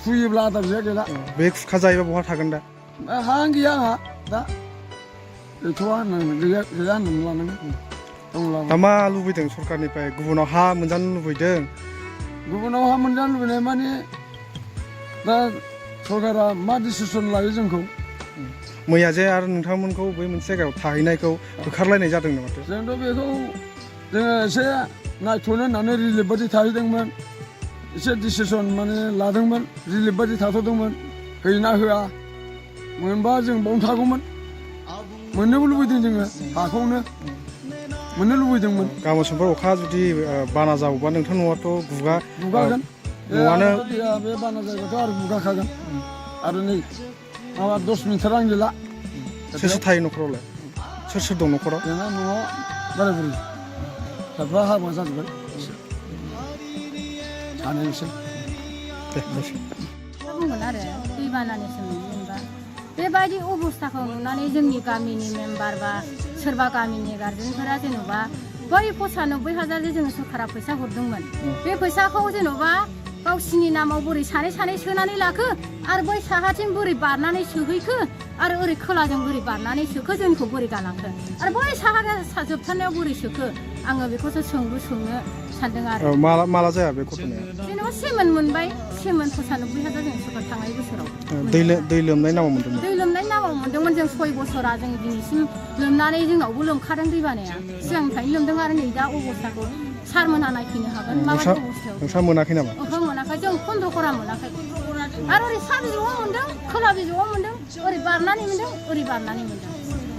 Speaker 5: सुयोब्ला आधा बिगा गैला
Speaker 3: बे खुरखा जायोबा बहा थागोन दा
Speaker 5: हायानो गैया आंहा दा गैथ'वा होननानै गैया होननानै लानांगोन दंब्ला
Speaker 3: दा मा लुबैदों सरखारनिफ्राय गुबुनाव हा मोनजानो लुबैदों
Speaker 5: गुबुनाव हा मोनजानो लुबैनाय माने दा सरकारा मा डिसिसन लायो जोंखौ
Speaker 3: मैया जे आरो नोंथांमोनखौ बै मोनसे जायगायाव थाहैनायखौ होखारलायनाय जादोंनो माथो
Speaker 5: जोंथ' बेखौ जोङो एसे नायथ'नो होननानै रिलिफ बादि थाहैदोंमोन एसे डिसिसन माने लादोंमोन रिलिफ बादि थाथ'दोंमोन होयोना होआ मोनबा जों बावनो थागौमोन मोननोबो लुबैदों जोङो हाखौनो मोननो लुबैदोंमोन
Speaker 3: गाबोन समफोर अखा जुदि बाना जावोबा नोंथां न'आथ'
Speaker 5: गुगागोन
Speaker 3: न'आनो
Speaker 5: बे बाना जायगाथ' आरो गुगाखागोन आरो नै माबा 10 मिटारानो गैला
Speaker 3: सोर सोर थायो न'खरावलाय सोर सोर दं न'खराव
Speaker 5: जोंना न'आव बोराय बुरै फिसाफ्रा हाबा जाजोब्बाय सानैसो
Speaker 3: दे दे
Speaker 2: बुंगोन आरो दैबानानि सोमोन्दै जेनेबा बेबायदि अबस्थाखौ नुनानै जोंनि गामिनि मेम्बार बा सोरबा गामिनि गार्जेनफोरा जेनेबा बै 95,000 जे जोङो सरकारा फैसा हरदोंमोन बे फैसाखौ जेनेबा गावसिनि नामाव बोरै सानै सानै सोनानै लाखो आरो बै साहाथिं बोरै बारनानै सोहैखो आरो ओरै खोलाजों बोरै बारनानै सोखो जोंखौ बोरै गालांखो आरो बै साहा जोबथारनायाव बोरै सोखो आङो बेखौसो सोंनो सानदों आरो
Speaker 3: माला जाया बे घटनाया
Speaker 2: जेनेबा सेमोन मोनबाय सेमोन 95,000 जों सरकार थांनाय बोसोराव
Speaker 3: दै लोमनाय नामाव मोन्दोंमोन
Speaker 2: दै लोमनाय नामाव मोन्दोंमोन जों 6 बोसोरा जों दिनैसिम लोमनानै जोंनावबो लोमखादों दै बानाया सिगांनिफ्रायनो लोमदों आरो नै दा अबस्थाखौ सारमोनहा नायफैनो हागोन माबायदि अबस्थायाव
Speaker 3: नोंस्रा मोनाखै नामा
Speaker 2: ओहो मोनाखै जों खन्द'खरा मोनाखै आरो ओरै सा बिजौआव मोन्दों खोला बिजौआव मोन्दों ओरै बारनानै मोन्दों ओरै बारनानै मोन्दों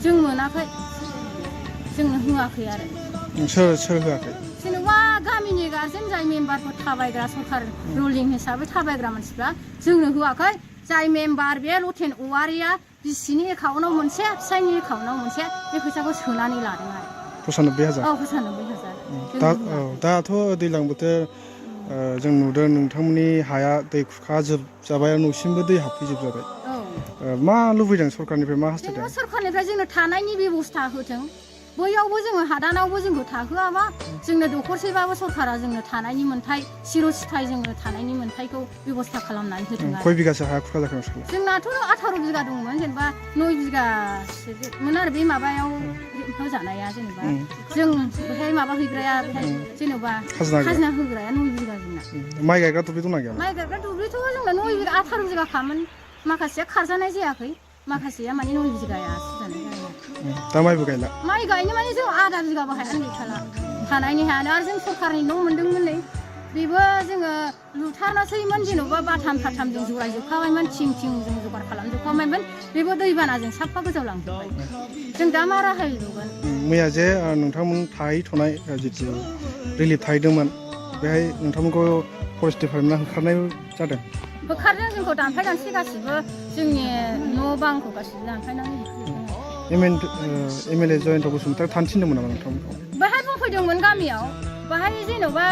Speaker 2: जों मोनाखै जोंनो होआखै आरो
Speaker 3: सोर होआखै
Speaker 2: जेनेबा गामिनि गार्जेन जाय मेम्बारफोर थाबायग्रा सरकार रुलिं हिसाबै थाबायग्रा मानसिफ्रा जोंनो होआखै जाय मेम्बार बे लथेन औवारिया बिसिनि एकाउन्टआव मोनसे फिसायनि एकाउन्टआव मोनसे बे फैसाखौ सोनानै लादों आरो
Speaker 3: 95,000
Speaker 2: औ 95,000
Speaker 3: दाथ' दैज्लां बोथोर जों नुदों नोंथांमोननि हाया दै खुरखाजोबजाबाय न'सिमबो दै हाबफैजोबजाबाय मा लुबैदों सरकारनिफ्राय मा हास्थायदों
Speaker 2: सरकारनिफ्राय जोंनो थानायनि बेब'स्था होथों बैयावबो जोङो हादानावबो जोंखौ थाहोआबा जोंनो दखरसेबाबो सरकारा जोंनो थानायनि मोन्थाय सिर'सिथाय जोंनो थानायनि मोन्थायखौ बेब'स्था खालामनानै होथों आरो
Speaker 3: खय बिगासो हाया खुरखा जाखो नोंसोरलाय
Speaker 2: जोंनाथ' 18 बिगा दंमोन जेनेबा 9 बिगासोमोन आरो बे माबायाव होजानाया जेनेबा जों बेहाय माबा हैग्राया बेहाय जेनेबा खाजोना होग्राया 9 बिगा जोंना
Speaker 3: माइ गायग्रा दुब्लि दंना गैया
Speaker 2: माइ गायग्रा दुब्लिथ' जोंना 9 बिगा 18 बिगा खामोन माखासेया खारजानाय जायाखै माखासेया माने 9 बिगाया सुजानाय जायो
Speaker 3: दा माइबो गायला
Speaker 2: माइ गायनो माने जों आधा बिगाबो हायानो गैखाला थानायनि हायानो आरो जों सरकारनि न' मोन्दोंमोन नै बेबो जोङो लुथारनोसैमोन जेनेबा बाथाम जों जरायजोबखाबायमोन थिं जों जगार खालामजोबखाबायमोन बेबो दैबानाजों साफा गोजावलांजोबबाय जों दा मा राहायै लुगोन
Speaker 3: मैया जे नोंथांमोन थाहैथ'नाय जितु रिलिफ थाहैदोंमोन बेहाय नोंथांमोनखौ फरेस्ट डिपार्टमेन्टआ होखारनाय जादों
Speaker 2: होखारदों जोंखौ दानफाय दानसै गासिबो जोंनि न' बांखौ गासिबो दानफायनानै
Speaker 3: एमएलए जयन्त बसुमतारी थानो थिनदोंमोन नामा नोंथांमोनखौ
Speaker 2: बेहाय बुंफैदोंमोन गामियाव बाहाय जेन'बा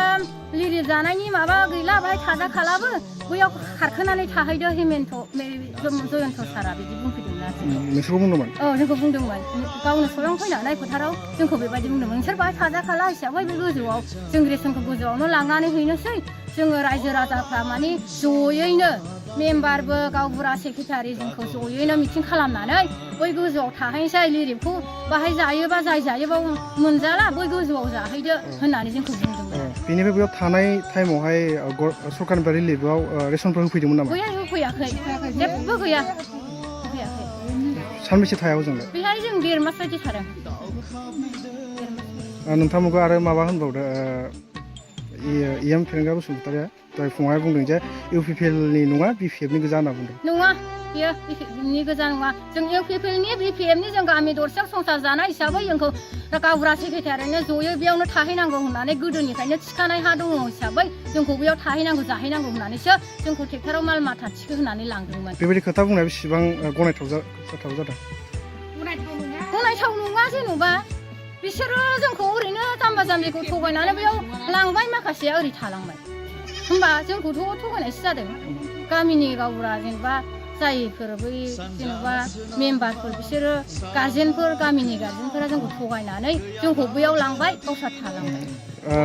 Speaker 2: लिरिफ जानायनि माबा गैला बाहाय थाजाखालाबो बैयाव खारखोनानै थाहैदो हेमेन्थ जयन्त सारा बिदि बुंफैदोंमोन आरो
Speaker 3: नोंसोरखौ बुंदोंमोन
Speaker 2: औ जोंखौ बुंदोंमोन गावनो स्वयं फैनानै फोथाराव जोंखौ बेबायदि बुंदोंमोन नोंसोर बाहाय थाजाखाला हिसाबै बे गोजौआव जों रेसनखौ गोजौआवनो लांनानै हैनोसै जोङो रायजो राजाफ्रा माने जयैनो मेम्बारबो गावबुरा सेक्रेटारि जोंखौ जयैनो मिटिं खालामनानै बै गोजौआव थाहैनोसै लिरिफखौ बाहाय जायोबा जाय जायोबा मोनजाला बै गोजौआव जाहैदो होननानै जोंखौ बुंदोंमोन
Speaker 3: बेनिफ्राय बेयाव थानाय टाइमावहाय सरकारनिफ्राय रिलिफआव रेसनफोर होफैदोंमोन नामा
Speaker 2: गैया होफैयाखै जेबो गैया
Speaker 3: सानबेसे थाया जोंलाय
Speaker 2: बेहाय जों 1.5 मास बायदि थादों
Speaker 3: नोंथांमोनखौ आरो माबा होनबावदो इएम फेरेंगा बसुमतारीया दहाय फंबाया बुंदों जे इउपिपिएलनि नङा बिपिएफनि गोजा होनना बुंदों
Speaker 2: नङा बेयो बिपिएफनि गोजा नङा जों इउपिपिएलनि बिपिएफनि जों गामि दरसेयाव संसार जानाय हिसाबै जोंखौ गावबुरा सेक्रेटारिनो जयै बेयावनो थाहैनांगौ होननानै गोदोनिफ्रायनो थिखानाय हा दङ हिसाबै जोंखौ बेयाव थाहैनांगौ जाहैनांगौ होननानैसो जोंखौ ट्रेक्टराव माल माथा थिखो होनानै लांदोंमोन
Speaker 3: बेबायदि खोथा बुंनाया बेसेबां गनायथाव जादों
Speaker 2: गनायथाव नङा जेन'बा बिसोरो जोंखौ ओरैनो जाम्बा जाम्बिखौ थगायनानै बेयाव लांबाय माखासेया ओरै थालांबाय होमबा जोंखौथ' थगायनायसो जादों गामिनि गावबुरा जेनेबा जायफोर बै जेनेबा मेम्बारफोर बिसोरो गार्जेनफोर गामिनि गार्जेनफोरा जोंखौ थगायनानै जोंखौ बैयाव लांबाय गावस्रा थालांबाय।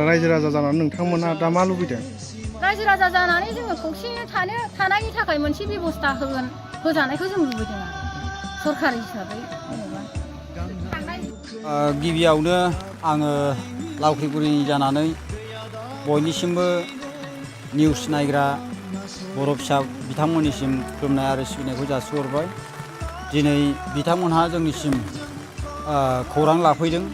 Speaker 3: रायजो राजा जानानै नोंथांमोना दा मा लुबैदों?
Speaker 2: रायजो राजा जानानै जोङो खौसेयै थानायनि थाखाय मोनसे बेब'स्था होजानायखौ जों लुबैदों आरो सरखार हिसाबै जेनेबा।
Speaker 6: गिबियावनो आङो लावख्रिगुरिनि जानानै बयनिसिमबो निउस नायग्रा बर' फिसा बिथांमोननिसिम खुलुमनाय आरो सिबिनायखौ जासिहरबाय। दिनै बिथांमोनहा जोंनिसिम खौरां लाफैदों,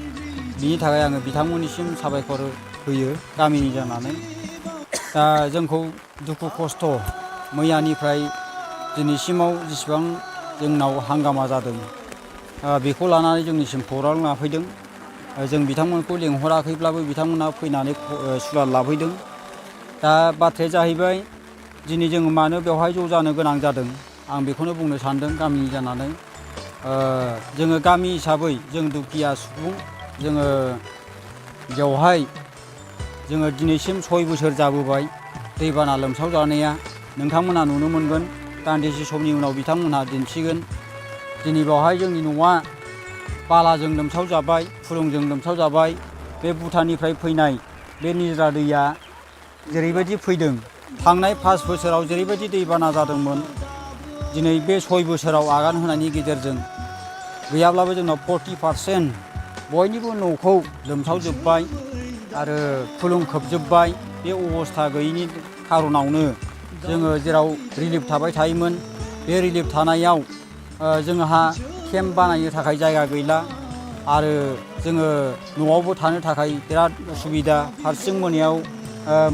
Speaker 6: बिनि थाखाय आङो बिथांमोननिसिम साबायखर होयो गामिनि जानानै। दा जोंखौ दुखु खस्थ' मैयानिफ्राय दिनैसिमाव जेसेबां जोंनाव हांगामा जादों बेखौ लानानै जोंनिसिम खौरां लाफैदों। जों बिथांमोनखौ लेंहराखैब्लाबो बिथांमोना फैनानै सुलाद लाफैदों। दा बाथ्राया जाहैबाय दिनै जोङो मानो बेवहाय ज' जानो गोनां जादों आं बेखौनो बुंनो सानदों गामिनि जानानै। जोङो गामि हिसाबै जों दुखिया सुबुं, जोङो बेवहाय जोङो दिनैसिम 6 बोसोर जाबोबाय दैबाना लोमसाव जानाया। नोंथांमोना नुनो मोनगोन, दान्दिसे समनि उनाव बिथांमोनहा दिन्थिगोन। दिनै बेवहाय जोंनि न'आ बालाजों लोमसाव जाबाय, फुलुंजों लोमसाव जाबाय। बे भुटाननिफ्राय फैनाय बे निज्रा दैया जेरैबायदि फैदों, थांनाय 5 बोसोराव जेरैबायदि दैबाना जादोंमोन, दिनै बे 6 बोसोराव आगान होनायनि गेजेरजों गैयाब्लाबो जोंनाव 40% बयनिबो न'खौ लोमसावजोब्बाय आरो फुलुं खोबजोब्बाय। बे अबस्था गैयैनि खार'नावनो जोङो जेराव रिलिफ थाबाय थायोमोन, बे रिलिफ थानायाव जोंहा केम्प बानायनो थाखाय जायगा गैला आरो जोङो न'आवबो थानो थाखाय बिराद उसुबिदा। फारसेथिं मोनायाव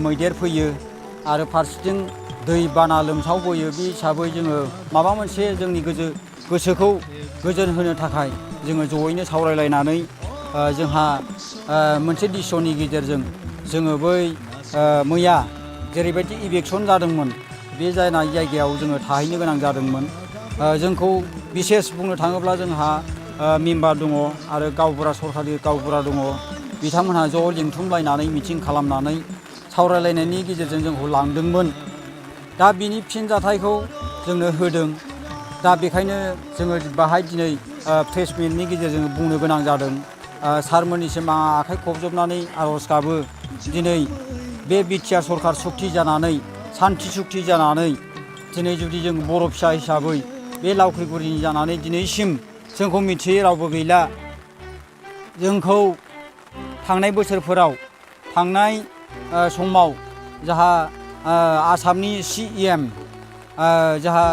Speaker 6: मैदेर फैयो आरो फारसेथिं दै बाना लोमसावबोयो। बे हिसाबै जोङो माबा मोनसे जोंनि गोसोखौ गोजोन होनो थाखाय जोङो जयैनो सावरायलायनानै जोंहा मोनसे डिसिसननि गेजेरजों जोङो बै मैया जेरैबायदि इभेकसन जादोंमोन बे जायगायाव जोङो थाहैनो गोनां जादोंमोन। जोंखौ बिसेस बुंनो थाङोब्ला जोंहा मेम्बार दङ आरो गावबुरा, सरखारि गावबुरा दङ। बिथांमोनहा ज' लिंथुमलायनानै मिटिं खालामनानै सावरायलायनायनि गेजेरजों जोंखौ लांदोंमोन। दा बिनि फिनजाथायखौ जोंनो होदों। दा बेखायनो जोङो बाहाय दिनै प्रेस मिटनि गेजेरजों बुंनो गोनां जादों। सारमोननिसिम आं आखाइ खबजबनानै आर'ज गाबो, दिनै बे बिटिआर सरखार सुक्ति जानानै, सान्थि सुक्ति जानानै दिनै जुदि जों बर' फिसा हिसाबै बे लावख्रिगुरिनि जानानै दिनैसिम जोंखौ मिथियै रावबो गैला। जोंखौ थांनाय बोसोरफोराव, थांनाय समाव जाहा आसामनि CM जाहा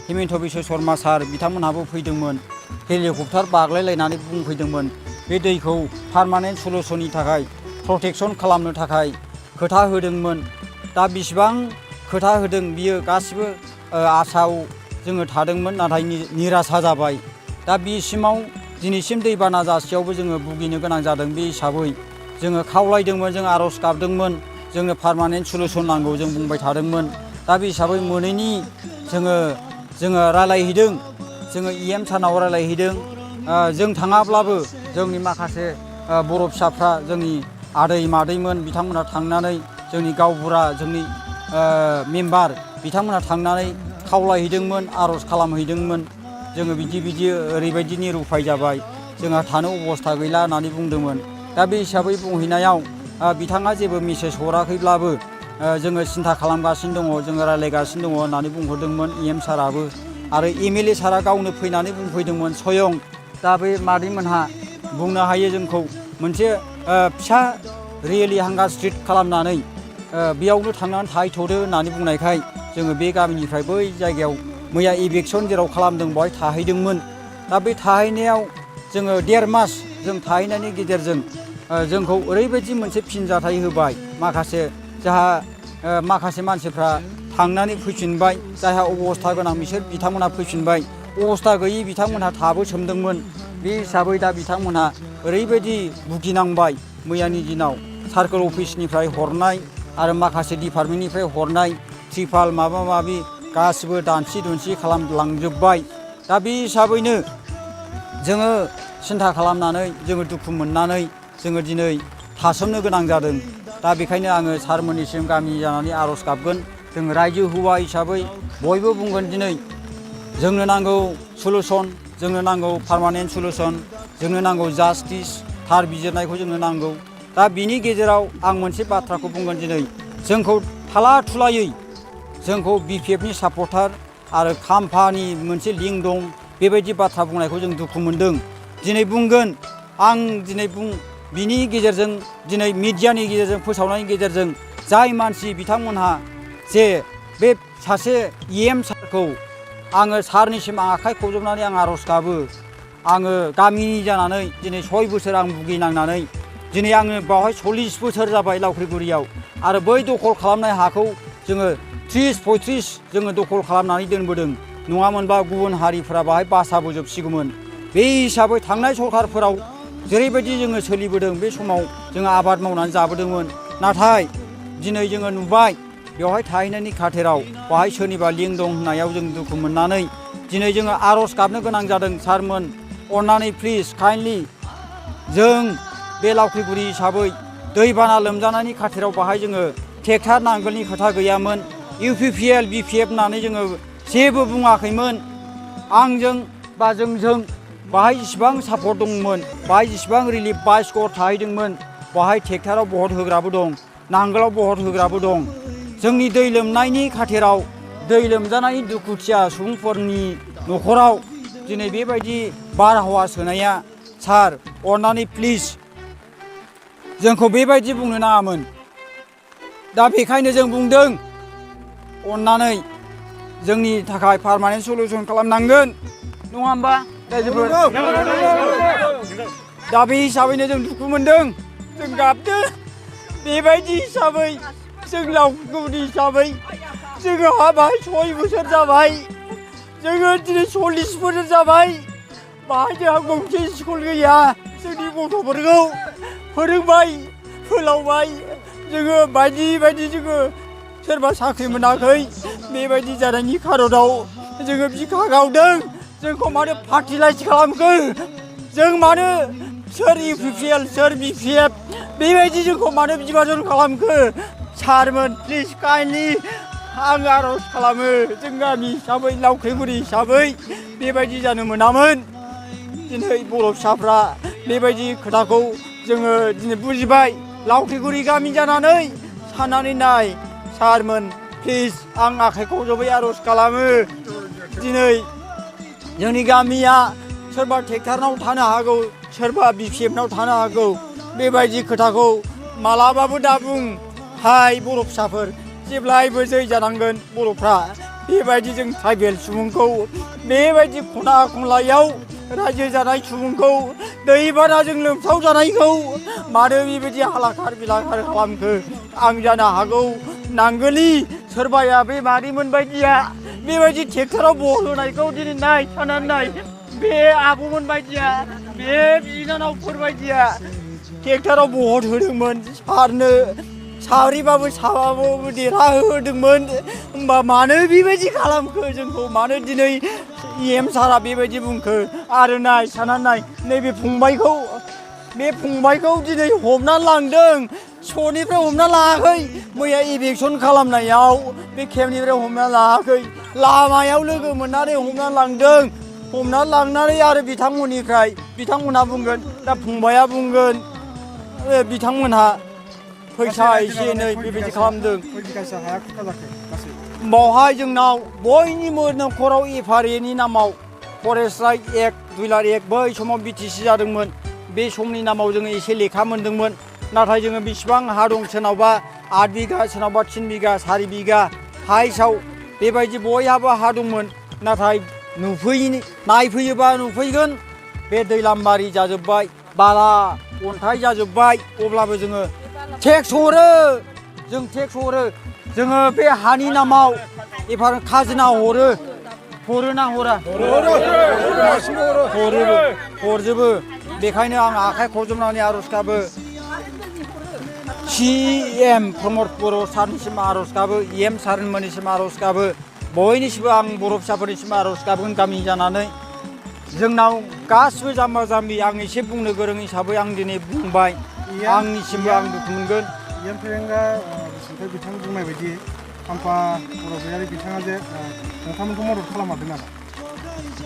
Speaker 6: हिमन्त बिश्व शर्मा सार बिथांमोनहाबो फैदोंमोन। हेलिकप्टार बाग्लायलायनानै बुंफैदोंमोन बे दैखौ पारमानेन्ट सलुसननि थाखाय प्रटेकसन खालामनो थाखाय खोथा होदोंमोन। दा बिसिबां खोथा होदों बियो गासिबो आसायाव जोङो थादोंमोन, नाथाय निरासा जाबाय। दा बिसिमाव दिनैसिम दैबाना जासेयावबो जोङो भुगिनो गोनां जादों। बे हिसाबै जोङो खावलायदोंमोन, जों आर'ज गाबदोंमोन, जोंनो पारमानेन्ट सलुसन नांगौ जों बुंबाय थादोंमोन। दा बे हिसाबै मोनैनि जोङो रायलायहैदों, जोङो EM सारनाव रायलायहैदों। जों थाङाब्लाबो जोंनि माखासे बर' फिसाफ्रा, जोंनि आदै मादैमोन बिथांमोनहा थांनानै, जोंनि गावबुरा, जोंनि मेम्बार बिथांमोनहा थांनानै खावलायहैदोंमोन, आर'ज खालामहैदोंमोन। जोङो बिदि ओरैबायदि निरुपाय जाबाय, जोंहा थानो अबस्था गैला होननानै बुंदोंमोन। दा बे हिसाबै बुंहैनायाव बिथाङा जेबो मेसेज हराखैब्लाबो जोङो सिन्था खालामगासिनो दङ, जोङो रायलायगासिनो दङ होननानै बुंहरदोंमोन EM साराबो। आरो MLA सारा गावनो फैनानै बुंफैदोंमोन स्वयं। दा बे मादैमोनहा बुंनो हायो जोंखौ मोनसे फिसा रेलि हांगार स्ट्रिट खालामनानै बेयावनो थांनानै थाहैथ'दो होननानै बुंनायखाय जोङो बे गामिनिफ्राय बै जायगायाव मैया इभेकसन जेराव खालामदों बेवहाय थाहैदोंमोन। दा बे थाहैनायाव जोङो 1.5 मास जों थाहैनायनि गेजेरजों जोंखौ ओरैबायदि मोनसे फिनजाथाय होबाय। माखासे मानसिफ्रा थांनानै फैफिनबाय, जायहा अबस्था गोनां बिथांमोनहा फैफिनबाय, अबस्था गैयि बिथांमोनहा थाबोसोमदोंमोन। बे हिसाबै दा बिथांमोनहा ओरैबायदि भुगिनांबाय मैयानि दिनाव, सार्कोल अफिसनिफ्राय हरनाय आरो माखासे डिपार्टमेन्टनिफ्राय हरनाय त्रिपाल माबा माबि गासिबो दानसि दुनसि खालामलांजोब्बाय। दा बे हिसाबैनो जोङो सिन्था खालामनानै, जोङो दुखु मोननानै जोङो दिनै थासोमनो गोनां जादों। दा बेखायनो आङो सारमोननिसिम गामि जानानै आर'ज गाबगोन। जों रायजो हौवा हिसाबै बयबो बुंगोन दिनै जोंनो नांगौ सलुसन, जोंनो नांगौ पार्मानेन्ट सलुसन, जोंनो नांगौ जास्टिस, थार बिजिरनायखौ जोंनो नांगौ। दा बिनि गेजेराव आं मोनसे बाथ्राखौ बुंगोन दिनै, जोंखौ थाला थुलायै जोंखौ BPFनि सापर्टार आरो खाम्फानि मोनसे लिंक दं, बेबायदि बाथ्रा बुंनायखौ जों दुखु मोनदों। दिनै बुंगोन आं दिनै बिनि गेजेरजों दिनै मिडियानि गेजेरजों फोसावनायनि गेजेरजों जाय मानसि बिथांमोनहा जे बे सासे EM सारखौ आङो सारनिसिम आं आखाइ खबजबनानै आं आर'ज गाबो। आङो गामिनि जानानै दिनै 6 बोसोर आं भुगिनांनानै दिनै आङो बावहाय 40 बोसोर जाबाय लावख्रिगुरियाव, आरो बै दखल खालामनाय हाखौ जोङो 30-35 जोङो दखल खालामनानै दोनबोदों। नङामोनबा गुबुन हारिफोरा बाहाय बासाबोजोबसिगौमोन। बे हिसाबै थांनाय सरखारफोराव जेरैबायदि जोङो सोलिबोदों बे समाव जोङो आबाद मावनानै जाबोदोंमोन। नाथाय दिनै जोङो नुबाय बेवहाय थाहैनायनि खाथिराव बाहाय सोरनिबा लिंक दं होननायाव जों दुखु मोननानै दिनै जोङो आर'ज गाबनो गोनां जादों। सारमोन अननानै प्लिज काइन्डलि जों बे लावख्रिगुरि हिसाबै दैबाना लोमजानायनि खाथिराव बाहाय जोङो ट्रेक्टर नांगोलनि खोथा गैयामोन। UPPL BPF होननानै जोङो जेबो बुङाखैमोन। आंजों बा जोंजों बाहाय जेसेबां सापर्ट दंमोन, बाहाय जेसेबां रिलिफ बाइस्कर थाहैदोंमोन, बाहाय ट्रेक्टराव बहद होग्राबो दं, नांगोलाव बहद होग्राबो दं। जोंनि दै लोमनायनि खाथिराव दै लोमजानायनि दुखुथिया सुबुंफोरनि न'खराव दिनै बेबायदि बारहावा सोनाया सार अननानै प्लिज जोंखौ बेबायदि बुंनो नाङामोन। दा बेखायनो जों बुंदों अननानै जोंनि थाखाय पार्मानेन्ट सलुसन खालामनांगोन, नङा होमबा रायजोफोर? दा बे हिसाबैनो जों दुखु मोनदों, जों गाबदों। बेबायदि हिसाबै जों लावख्रिगुरि हिसाबै जोङो बाहाय 6 बोसोर जाबाय, जोङो दिनै 40 बोसोर जाबाय। बाहाय जोंहा गंसे स्कुल गैया, जोंनि गथ'फोरखौ फोरोंबाय फोलावबाय जोङो बायदि बायदि जोङो सोरबा साख्रि मोनाखै, बेबायदि जानायनि खारनाव जोङो बिखा गावदों। जोंखौ मानो पार्टिलाइज खालामखो? जों मानो सोर UPPL सोर BPF बेबायदि जोंखौ मानो बिभाजन खालामखो? सारमोन प्लिज काइन्डलि आं आर'ज खालामो, जों गामि हिसाबै लावख्रिगुरि हिसाबै बेबायदि जानो मोनामोन। दिनै बर' फिसाफ्रा बेबायदि खोथाखौ जोङो दिनै बुजिबाय। लावख्रिगुरि गामि जानानै साननानै नाय सारमोन प्लिज आं आखाइखौ जबै आर'ज खालामो। दिनै जोंनि गामिया सोरबा ट्रेक्टरनाव थानो हागौ, सोरबा BPFनाव थानो हागौ। बेबायदि खोथाखौ मालाबाबो दा बुं। हाय बर' फिसाफोर, जेब्लायबो जै जानांगोन बर'फ्रा। बेबायदि जों ट्राइबेल सुबुंखौ, बेबायदि खना खनलायाव रायजो जानाय सुबुंखौ, दैबानाजों लोमसाव जानायखौ मानो बेबायदि हालाखार बिलाखार खालामखो? आं जानो हागौ नांगोलि सोरबाया बे मारिमोन बायदिया बेबायदि ट्रेक्टराव बहल होनायखौ दिनै नाय, साननानै नाय। बे आब'मोन बायदिया, बे बिनानावफोर बायदिया ट्रेक्टराव बहल होदोंमोन सारनो, साब्रैबाबो साबाबाबो देरहाहोदोंमोन। होमबा मानो बेबायदि खालामखो जोंखौ? मानो दिनै EM सारा बेबायदि बुंखो? आरो नाय साननानै नाय, नैबे फंबायखौ, बे फंबायखौ दिनै हमनानै लांदों। स'निफ्राय हमना लाङाखै, मैया इलेक्सन खालामनायाव बे केम्पनिफ्राय हमना लाङाखै, लामायाव लोगो मोननानै हमना लांदों। हमना लांनानै आरो बिथांमोनहा बुंगोन, दा फंबाया बुंगोन बिथांमोनहा फैसा एसे एनै बेबायदि खालामदों। बावहाय जोंनाव बयनिबो न'खराव FRAनि नामाव फरेस्ट राइट एक्ट 2001 बै समाव BTC जादोंमोन। बे समनि नामाव जोङो एसे लेखा मोन्दोंमोन। नाथाय जोङो बेसेबां हा दं, सोरनावबा 8 बिगा, सोरनावबा 3 बिगा, 4 बिगा हाइसाव बेबायदि बयहाबो हा दंमोन। नाथाय नायफैयोबा नुफैगोन बे दैलामबारि जाजोब्बाय, बाला अन्थाइ जाजोब्बाय। अब्लाबो जोङो टेक्स हरो, जों टेक्स हरो। जोङो बे हानि नामाव खाजोना हरोना हरा? हरजोबो। बेखायनो आं आखाइ खबजबनानै आर'ज गाबो, CM प्रमद बर' सारनिसिम आर'ज गाबो, EM सारमोननिसिम आर'ज गाबो, बयनिसिमबो आं बर' फिसाफोरनिसिम आर'ज गाबगोन गामि जानानै। जोंनाव गासिबो जाम्बा जाम्बि, आं एसे बुंनो गोरों हिसाबै आं दिनै बुंबाय, आंनिसिमबो आं दुखु मोनगोन।
Speaker 3: EM फेरेंगा बिथां बुंनाय बायदि खाम्फा बर' गयारि बिथाङा जे नोंथांमोनखौ मदद खालामाखै नामा?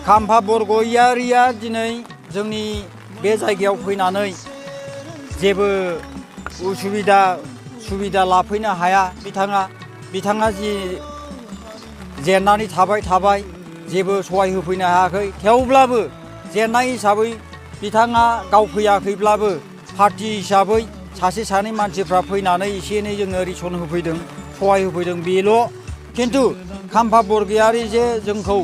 Speaker 6: खाम्फा बरगयारिया दिनै जोंनि बे जायगायाव फैनानै जेबो सुबिदा लाफैनो हाया। बिथाङा जि जेननानै थाबाय जेबो सहाय होफैनो हायाखै। थेवब्लाबो जेननाय हिसाबै बिथाङा गाव फैयाखैब्लाबो पार्टि हिसाबै सासे सानै मानसिफ्रा फैनानै एसे एनै जोंनो रेसन होफैदों, सहाय होफैदों बेल'। खिन्थु खाम्फा बरगयारि जे जोंखौ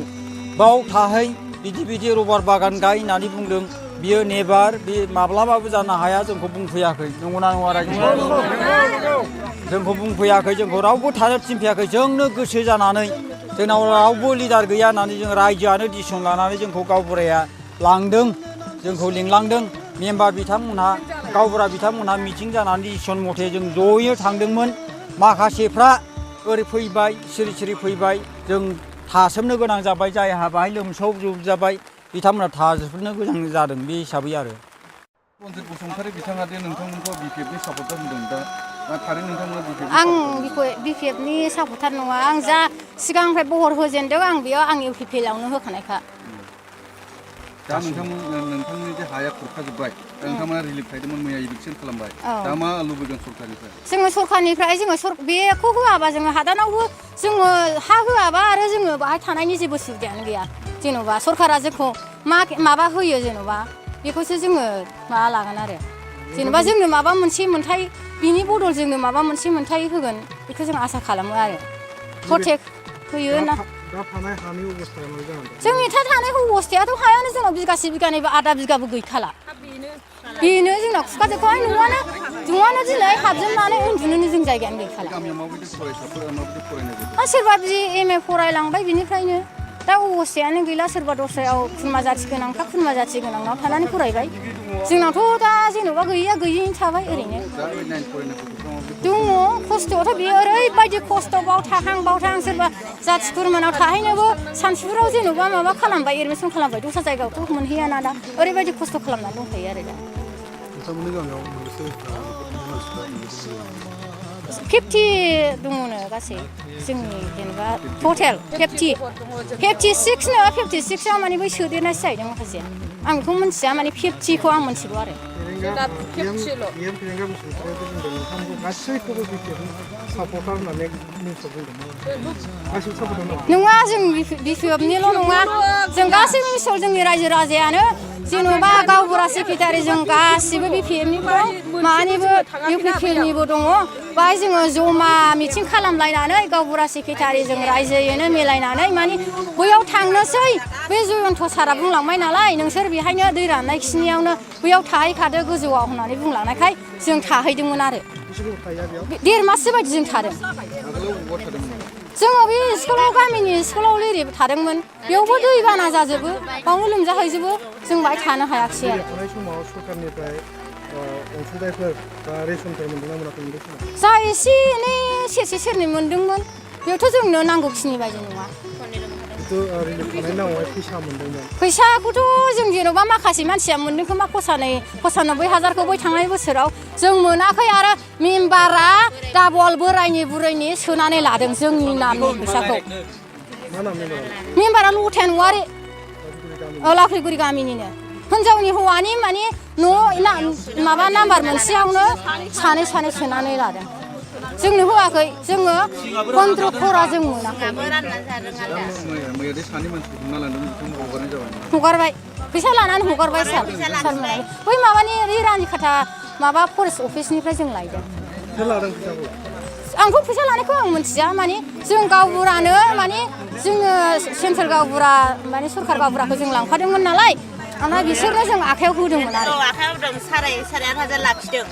Speaker 6: बाव थाहै बिदि रबार बागान गाय होननानै बुंदों, बियो नेभार, बे माब्लाबाबो जानो हाया। जोंखौ बुंफैयाखै, नंगौना नङा रायजो? जोंखौ बुंफैयाखै, जोंखौ रावबो थानो थिनफैयाखै। जोंनो गोसो जानानै जोंनाव रावबो लिडार गैया होननानै जों रायजोआनो डिसिसन लानानै जोंखौ गावबुराया लांदों, जोंखौ लिंलांदों। मेम्बार बिथांमोनहा गावबुरा बिथांमोनहा मिटिं जानानै डिसिसन मथे जों जयै थांदोंमोन। माखासेफ्रा ओरै फैबाय, सिरि फैबाय। जों थासोमनो गोनां जाबाय, जायहा बाहाय लोमसावजोबजाबाय बिथांमोना थाजोबनो गोनां जादों। बे हिसाबै आरो
Speaker 1: रन्जित बसुमतारी बिथाङा दे नोंथांमोनखौ बिपिएफनि सापर्टार होनदों, दा थारै नोंथांमोना
Speaker 2: आं बिपिएफनि सापर्टार नङा। आं जा सिगांनिफ्राय बहर होजेनदों आं बेयाव आं इउपिपिएलआवनो होखानायखा।
Speaker 1: दा नोंथांनि जे हाया खुरखाजोब्बाय, नोंथांमोना रिलिफ खायदोंमोन, मैया इलेक्सन खालामबाय, दा मा लुबैदों सरकारनिफ्राय?
Speaker 2: जोङो सरकारनिफ्राय बेखौ होआबा जोङो हादानावबो जोङो हा होआबा आरो जोङो बाहाय थानायनि जेबो सुबिदायानो गैया। जेन'बा सरकारा जोंखौ माबा होयो, जेन'बा बेखौसो जोङो माबा लागोन आरो। जेन'बा जोंनो माबा मोनसे मोन्थाय, बिनि बदल जोंनो माबा मोनसे मोन्थाय होगोन बेखौ जों आसा खालामो आरो। प्रटेक होयो ना। जोंनि थानाय अबस्थायाथ' हायानो जोंनाव बिगासे बिगानैबो आधा बिगाबो गैखाला। बेनो जोंना खुखाजोबबाय। न'आनो दिनै हाबजोबनानै उन्दुनोनो जों जायगायानो गैखाला। सोरबा BA फरायलांबाय, बिनिफ्रायनो दा अबस्थायानो गैला। सोरबा दस्रायाव खुरमा जाथि गोनांनाव थानानै फरायबाय। जोंनावथ' दा जेन'बा गैयैनो थाबाय ओरैनो। दङ खस्थ'आथ' बेयो ओरैबायदि खस्थ', बाव थाहां सोरबा जाथि खुरमानाव थाहैनोबो सानसुफोराव जेन'बा माबा खालामबाय, एडमिसन खालामबाय, दस्रा जायगायावथ' मोनहैयाना दा। ओरैबायदि खस्थ' खालामनानै दंखायो आरो दा। 50 दङनो गासै जोंनि जेनेबा टटेल 56 नङा 56आव माने बै सोदेरनायसो जाहैदों माखासे। आं बेखौ मिन्थिया, माने 50खौ आं मिन्थिगौ आरो। नङा, जों बिपिएफनिल' नङा, जों गासैबो मिसल जोंनि रायजो राजायानो जेन'बा गावबुरा सेक्रेटारि जों गासिबो बिपिएफनिबो दं, मानिबो इउपिपिएलनिबो दङ। बाहाय जोङो जमा मिटिं खालामलायनानै गावबुरा सेक्रेटारि जों रायजोयैनो मिलायनानै माने बैयाव थांनोसै। बे जयन्त सारा बुंलांबाय नालाय, नोंसोर बेहायनो दै राननाय खिनियावनो बैयाव थाहैखादो गोजौआव होननानै बुंलांनायखाय जों थाहैदोंमोन आरो। 1.5 माससो बायदि जों थादों। जोङो बे गामिनि स्कुलाव लिरि थादोंमोन, बेयावबो दै बाना जाजोबो, बावनो लोमजाहैजोबो, जों बाहाय थानो हायाखिसै आरो। जा एसे एनै सेरसे सेरनै मोनदोंमोन, बेयावथ' जोंनो नांगौखिनि बायदि नङा। फैसाखौथ' जों जेन'बा माखासे मानसिया मोनदों खोमा 95,000 बै थांनाय बोसोराव जों मोनाखै। आरो मेम्बारा डाबल बोरायनि बुरैनि सोनानै लादों जोंनि नामनि फैसाखौ। मेम्बारा लथायन औवारि, लाख्रिगुरि गामिनिनो। हिनजावनि हौवानि माने माबा नाम्बार मोनसेयावनो सानै सोनानै लादों। जोंनो होआखै, जोङो कन्ट्र'फोरा जों मोनाखै। हगारबाय, फैसा लानानै हगारबाय सार। बै माबानि रानि खाथा माबा फरेस्ट अफिसनिफ्राय जों लायदों। आंथ' फैसा लानायखौ आं मिथिया, माने जों गावबुरानो माने जोङो सेन्ट्रेल गावबुरा माने सरकार गावबुराखौ जों लांफादोंमोन नालाय, ओमफ्राय बिसोरनो जों आखायाव होदोंमोन आरो।
Speaker 4: आखायाव होदों, 8,500 लाखिदों।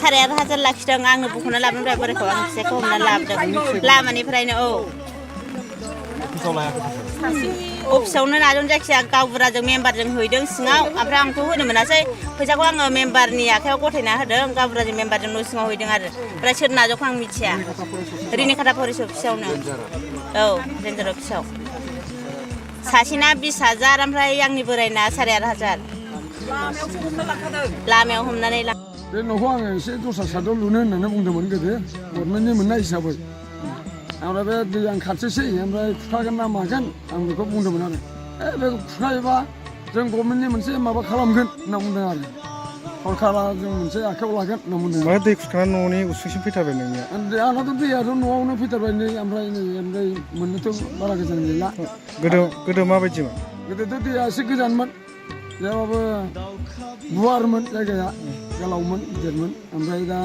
Speaker 4: 8,500 लाखिदों। आंनो बुख'ना लाबोनो बोरायखौ आं फिसायखौ हमनानै लाबोदों लामानिफ्रायनो। अफिसावनो नाजों जायखिजाया गावबुराजों मेम्बारजों हैदों सिङाव, ओमफ्राय आंथ' होनो मोनासै। फैसाखौ आङो मेम्बारनि आखायाव गथायना होदों, गावबुराजों मेम्बारजों न' सिङाव हैदों आरो। ओमफ्राय सोर नाजावखौ आं मिथिया। रिनिखाथा फरेस्ट अफिसावनो, औ रेन्जार अफिसाव। सासेना 20,000, ओमफ्राय आंनि बोरायना 8,500 लामायाव हमनानै
Speaker 5: बे न'खौ आङो एसे दस्रा साइडआव लुनो होननानै बुंदोंमोन गोदो, गभर्नमेन्टनि मोननाय हिसाबै। ओमफ्राय बे दैया खाथिसै ओमफ्राय खुरखागोन ना मागोन आं बेखौ बुंदोंमोन आरो बे खुरखायोबा जों गभर्नमेन्टनि मोनसे माबा खालामगोन होनना बुंदों आरो सरकारा जों मोनसे आखायाव लागोन होनना बुंदों
Speaker 3: माने दै खुरखानानै न'नि उसुंसिम फैथारबाय नोंनिया
Speaker 5: आंनाथ' दैयाथ' न'आवनो फैथारबाय नै ओमफ्राय मोननोथ' बारा गोजान गैला
Speaker 3: गोदो माबायदिमोन
Speaker 5: गोदोथ' दैया एसे गोजानमोन जेरावबो गुवारमोन जायगाया गोलावमोन गिदिरमोन ओमफ्राय दा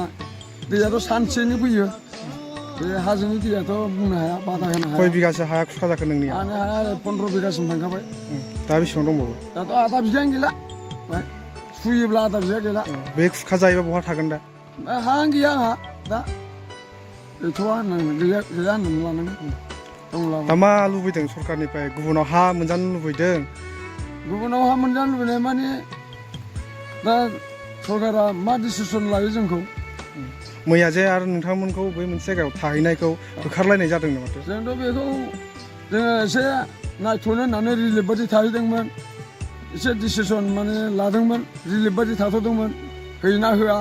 Speaker 5: दैयाथ' सानसेनो फैयो बे हाजोनि दैयाथ' बुंनो हाया बादा होनो हाया
Speaker 3: खय बिगासो हाया खुरखा जाखो नोंनिया
Speaker 5: आंनि हाया 15 बिगासिम थांखाबाय
Speaker 3: दा बेसेबां दंबावो
Speaker 5: दाथ' आधा बिगायानो गैला सुयोब्ला आधा बिगा गैला
Speaker 3: बे खुरखा जायोबा बहा थागोन दा
Speaker 5: हां गैया आंहा दा गैथ'वा होननांगोन गैया होननानै लानांगोन दंब्ला
Speaker 3: दा मा लुबैदों सरकारनिफ्राय गुबुनाव हा मोनजानो लुबैदों
Speaker 5: गुबुनाव हा मोनजानो लुबैनाय माने दा सरकारा मा डिसिसन लायो जोंखौ
Speaker 3: मैया जे आरो नोंथांमोनखौ बै मोनसे जायगायाव थाहैनायखौ होखारलायनाय जादोंनो माथो
Speaker 5: जोंथ' बेखौ जोङो एसे नायथ'नो होननानै रिलिफ बादि थाहैदोंमोन एसे डिसिसन माने लादोंमोन रिलिफ बादि थाथ'दोंमोन होयोना होआ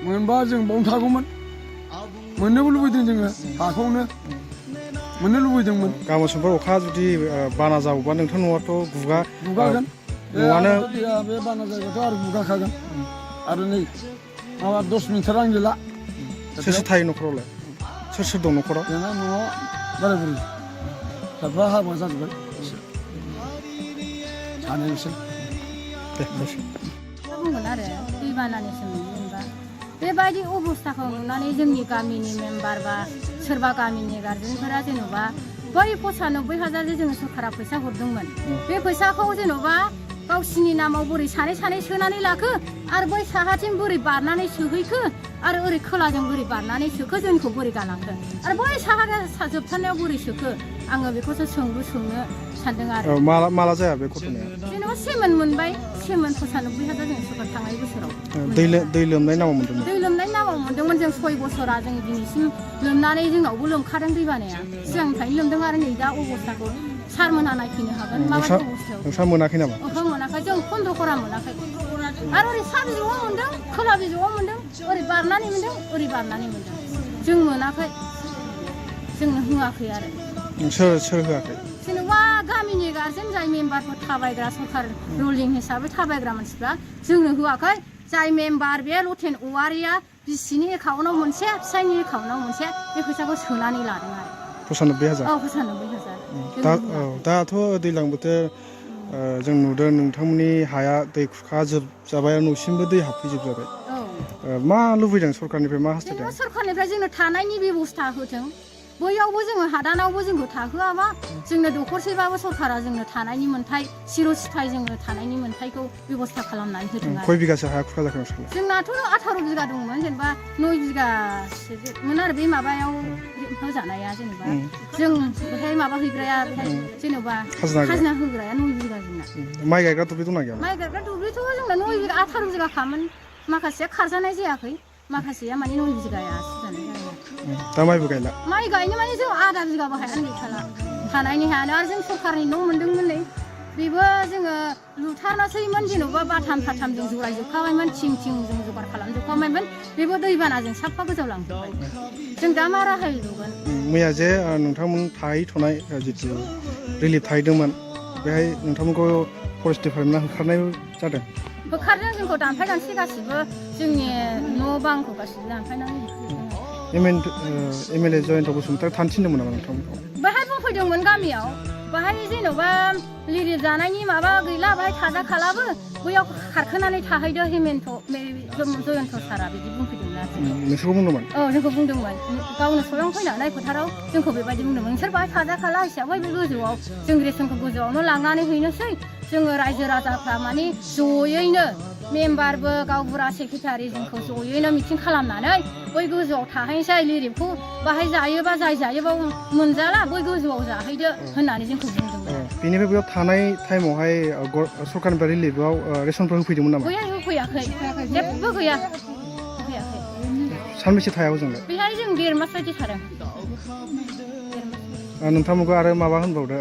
Speaker 5: मोनबा जों बावनो थागौमोन मोननोबो लुबैदों जोङो हाखौनो मोननो लुबैदोंमोन
Speaker 3: गाबोन समफोर अखा जुदि बाना जावोबा नोंथां न'आथ'
Speaker 5: गुगागोन
Speaker 3: न'आनो
Speaker 5: बे बाना जायगायाथ' आरो गुगाखागोन आरो नै माबा 10 मिनिटानो गैला
Speaker 3: सोर सोर थायो न'खरावलाय सोर सोर दं न'खराव
Speaker 5: जोंना न'आव बोराय बुरि फिसाफ्रा हाबा जाजोब्बाय सानैसो
Speaker 2: बुंगोन आरो दैबानानि सोमोन्दै जेनेबा बेबायदि अबस्थाखौ नुनानै जोंनि गामिनि मेम्बार बा सोरबा गामिनि गार्जेनफोरा जेनेबा बै 95,000 जे जोङो सरकारा फैसा हरदोंमोन बे फैसाखौ जेनेबा गावसिनि नामाव बोरै सानै सोनानै लाखो आरो बै साहाथिं बोरै बारनानै सोहैखो आरो ओरै खोलाजों बोरै बारनानै सोखो जोंखौ बोरै गालांखो आरो बै साहा जोबथारनायाव बोरै सोखो आङो बेखौसो सोंनो सानदों आरो
Speaker 3: माला जाया बे घटनाया
Speaker 2: जेनेबा सेमोन मोनबाय सेमोन 95,000 जों सरकार थांनाय बोसोराव
Speaker 3: दै लोमनाय नामाव मोनदोंमोन
Speaker 2: दै लोमनाय नामाव मोनदोंमोन जों 6 बोसोरा जों दिनैसिम लोमनानै जोंनावबो लोमखादों दैबानाया सिगांनिफ्रायनो लोमदों आरो नै दा अबस्थाखौ सारमोनहा नायफैनो हागोन माबायदि अबस्थायाव
Speaker 3: नोंस्रा मोनाखै नामा
Speaker 2: ओहो मोनाखै जों 15 खरा मोनाखै आरो ओरै सा बिजौआव मोनदों खोला बिजौआव मोनदों ओरै बारनानै मोनदों ओरै बारनानै मोनदों जों मोनाखै जोंनो होआखै आरो
Speaker 3: सोर होआखै
Speaker 2: जेनेबा गामिनि गार्जेन जाय मेम्बारफोर थाबायग्रा सरकार रुलिं हिसाबै थाबायग्रा मानसिफ्रा जोंनो होआखै जाय मेम्बार बे लथेन औवारिया बिसिनि एकाउन्टआव मोनसे फिसायनि एकाउन्टआव मोनसे बे फैसाखौ सोनानै लादों आरो
Speaker 3: 95,000
Speaker 2: औ 95,000
Speaker 3: दाथ' दैज्लां बोथोर जों नुदों नोंथांमोननि हाया दै खुरखाजोबजाबाय न'सिमबो दै हाबफैजोबजाबाय मा लुबैदों सरकारनिफ्राय मा हास्थायदों
Speaker 2: सरकारनिफ्राय जोंनो थानायनि बेबस्था होथों बैयावबो जोङो हादानावबो जोंखौ थाहोआबा जोंनो दखरसेबाबो सरकारा जोंनो थानायनि मोन्थाय सिर'सिथाय जोंनो थानायनि मोन्थायखौ बेबस्था खालामनानै होदों आरो
Speaker 3: खय बिगासो हाया खुरखा जाखो नोंसोरलाय
Speaker 2: जोंनाथ' 18 बिगा दंमोन जेनेबा 9 बिगासोमोन आरो बे माबायाव होजानाया जेनेबा जों बेहाय माबा हैग्राया बेहाय जेनेबा खाजोना होग्राया 9 बिगा जोंना
Speaker 3: माइ गायग्रा दुब्लि दंना गैया
Speaker 2: माइ गायग्रा दुब्लिथ' जोंना 9 बिगा 18 बिगा खामोन माखासेया खारजानाय जायाखै माखासेया माने 9 बिगाया जानाय जायो
Speaker 3: दा माइबो गायला
Speaker 2: माइ गायनो माने जों आधा बिगाबो हायानो गैखाला थानायनि हायानो आरो जों सरकारनि न' मोनदोंमोनलै बेबो जोङो लुथारनोसैमोन जेनेबा बाथाम जों जगायजोबखाबायमोन थिं जों जगार खालामजोबखाबायमोन बेबो दैबानाजों साफा गोजावलांजोबबाय जों दा मा राहायै लुगोन
Speaker 3: मैया जे नोंथांमोन थाहैथ'नाय जितु रिलिफ थाहैदोंमोन बेहाय नोंथांमोनखौ फरेस्ट डिपार्टमेन्टआ होखारनाय जादों
Speaker 2: होखारदों जोंखौ दानफायनानैसो गासिबो जोंनि न' बांखौ गासिबो दानफायनानै
Speaker 3: एमएलए जयन्त बसुमतारी थानो थिनदोंमोन नामा नोंथांमोनखौ
Speaker 2: बाहाय बुंफैदोंमोन गामियाव बाहाय जेनेबा लिरिफ जानायनि माबा गैला बाहाय थाजाखालाबो बैयाव खारखोनानै थाहैदो जयन्त सारा बिदि बुंफैदोंमोन आरो
Speaker 3: नोंसोरखौ बुंदोंमोन
Speaker 2: औ जोंखौ बुंदोंमोन गावनो सलां फैनानै फोथाराव जोंखौ बेबायदि बुंदोंमोन नोंसोर बाहाय थाजाखाला हिसाबै बे गोजौआव जों रेसनखौ गोजौआवनो लांनानै हैनोसै जोङो रायजो राजाफ्रा माने जयैनो मेम्बारबो गावबुरा सेक्रेटारि जोंखौ जयैनो मिटिं खालामनानै बै गोजौआव थाहैनोसै लिरिफखौ बाहाय जायोबा जाय जायोबा मोनजाला बै गोजौआव जाहैदो होननानै जोंखौ बुंदोंमोन
Speaker 3: बेनिफ्राय बेयाव थानाय टाइमावहाय सरकारनिफ्राय रिलिफआव रेसनफोर होफैदोंमोन नामा
Speaker 2: बैहाय होफैयाखै जेबो गैया होफैयाखै
Speaker 3: सानबेसे थाया जोंलाय
Speaker 2: बेहाय जों 1.5 मास बायदि थादों
Speaker 3: नोंथांमोनखौ आरो माबा होनबावदो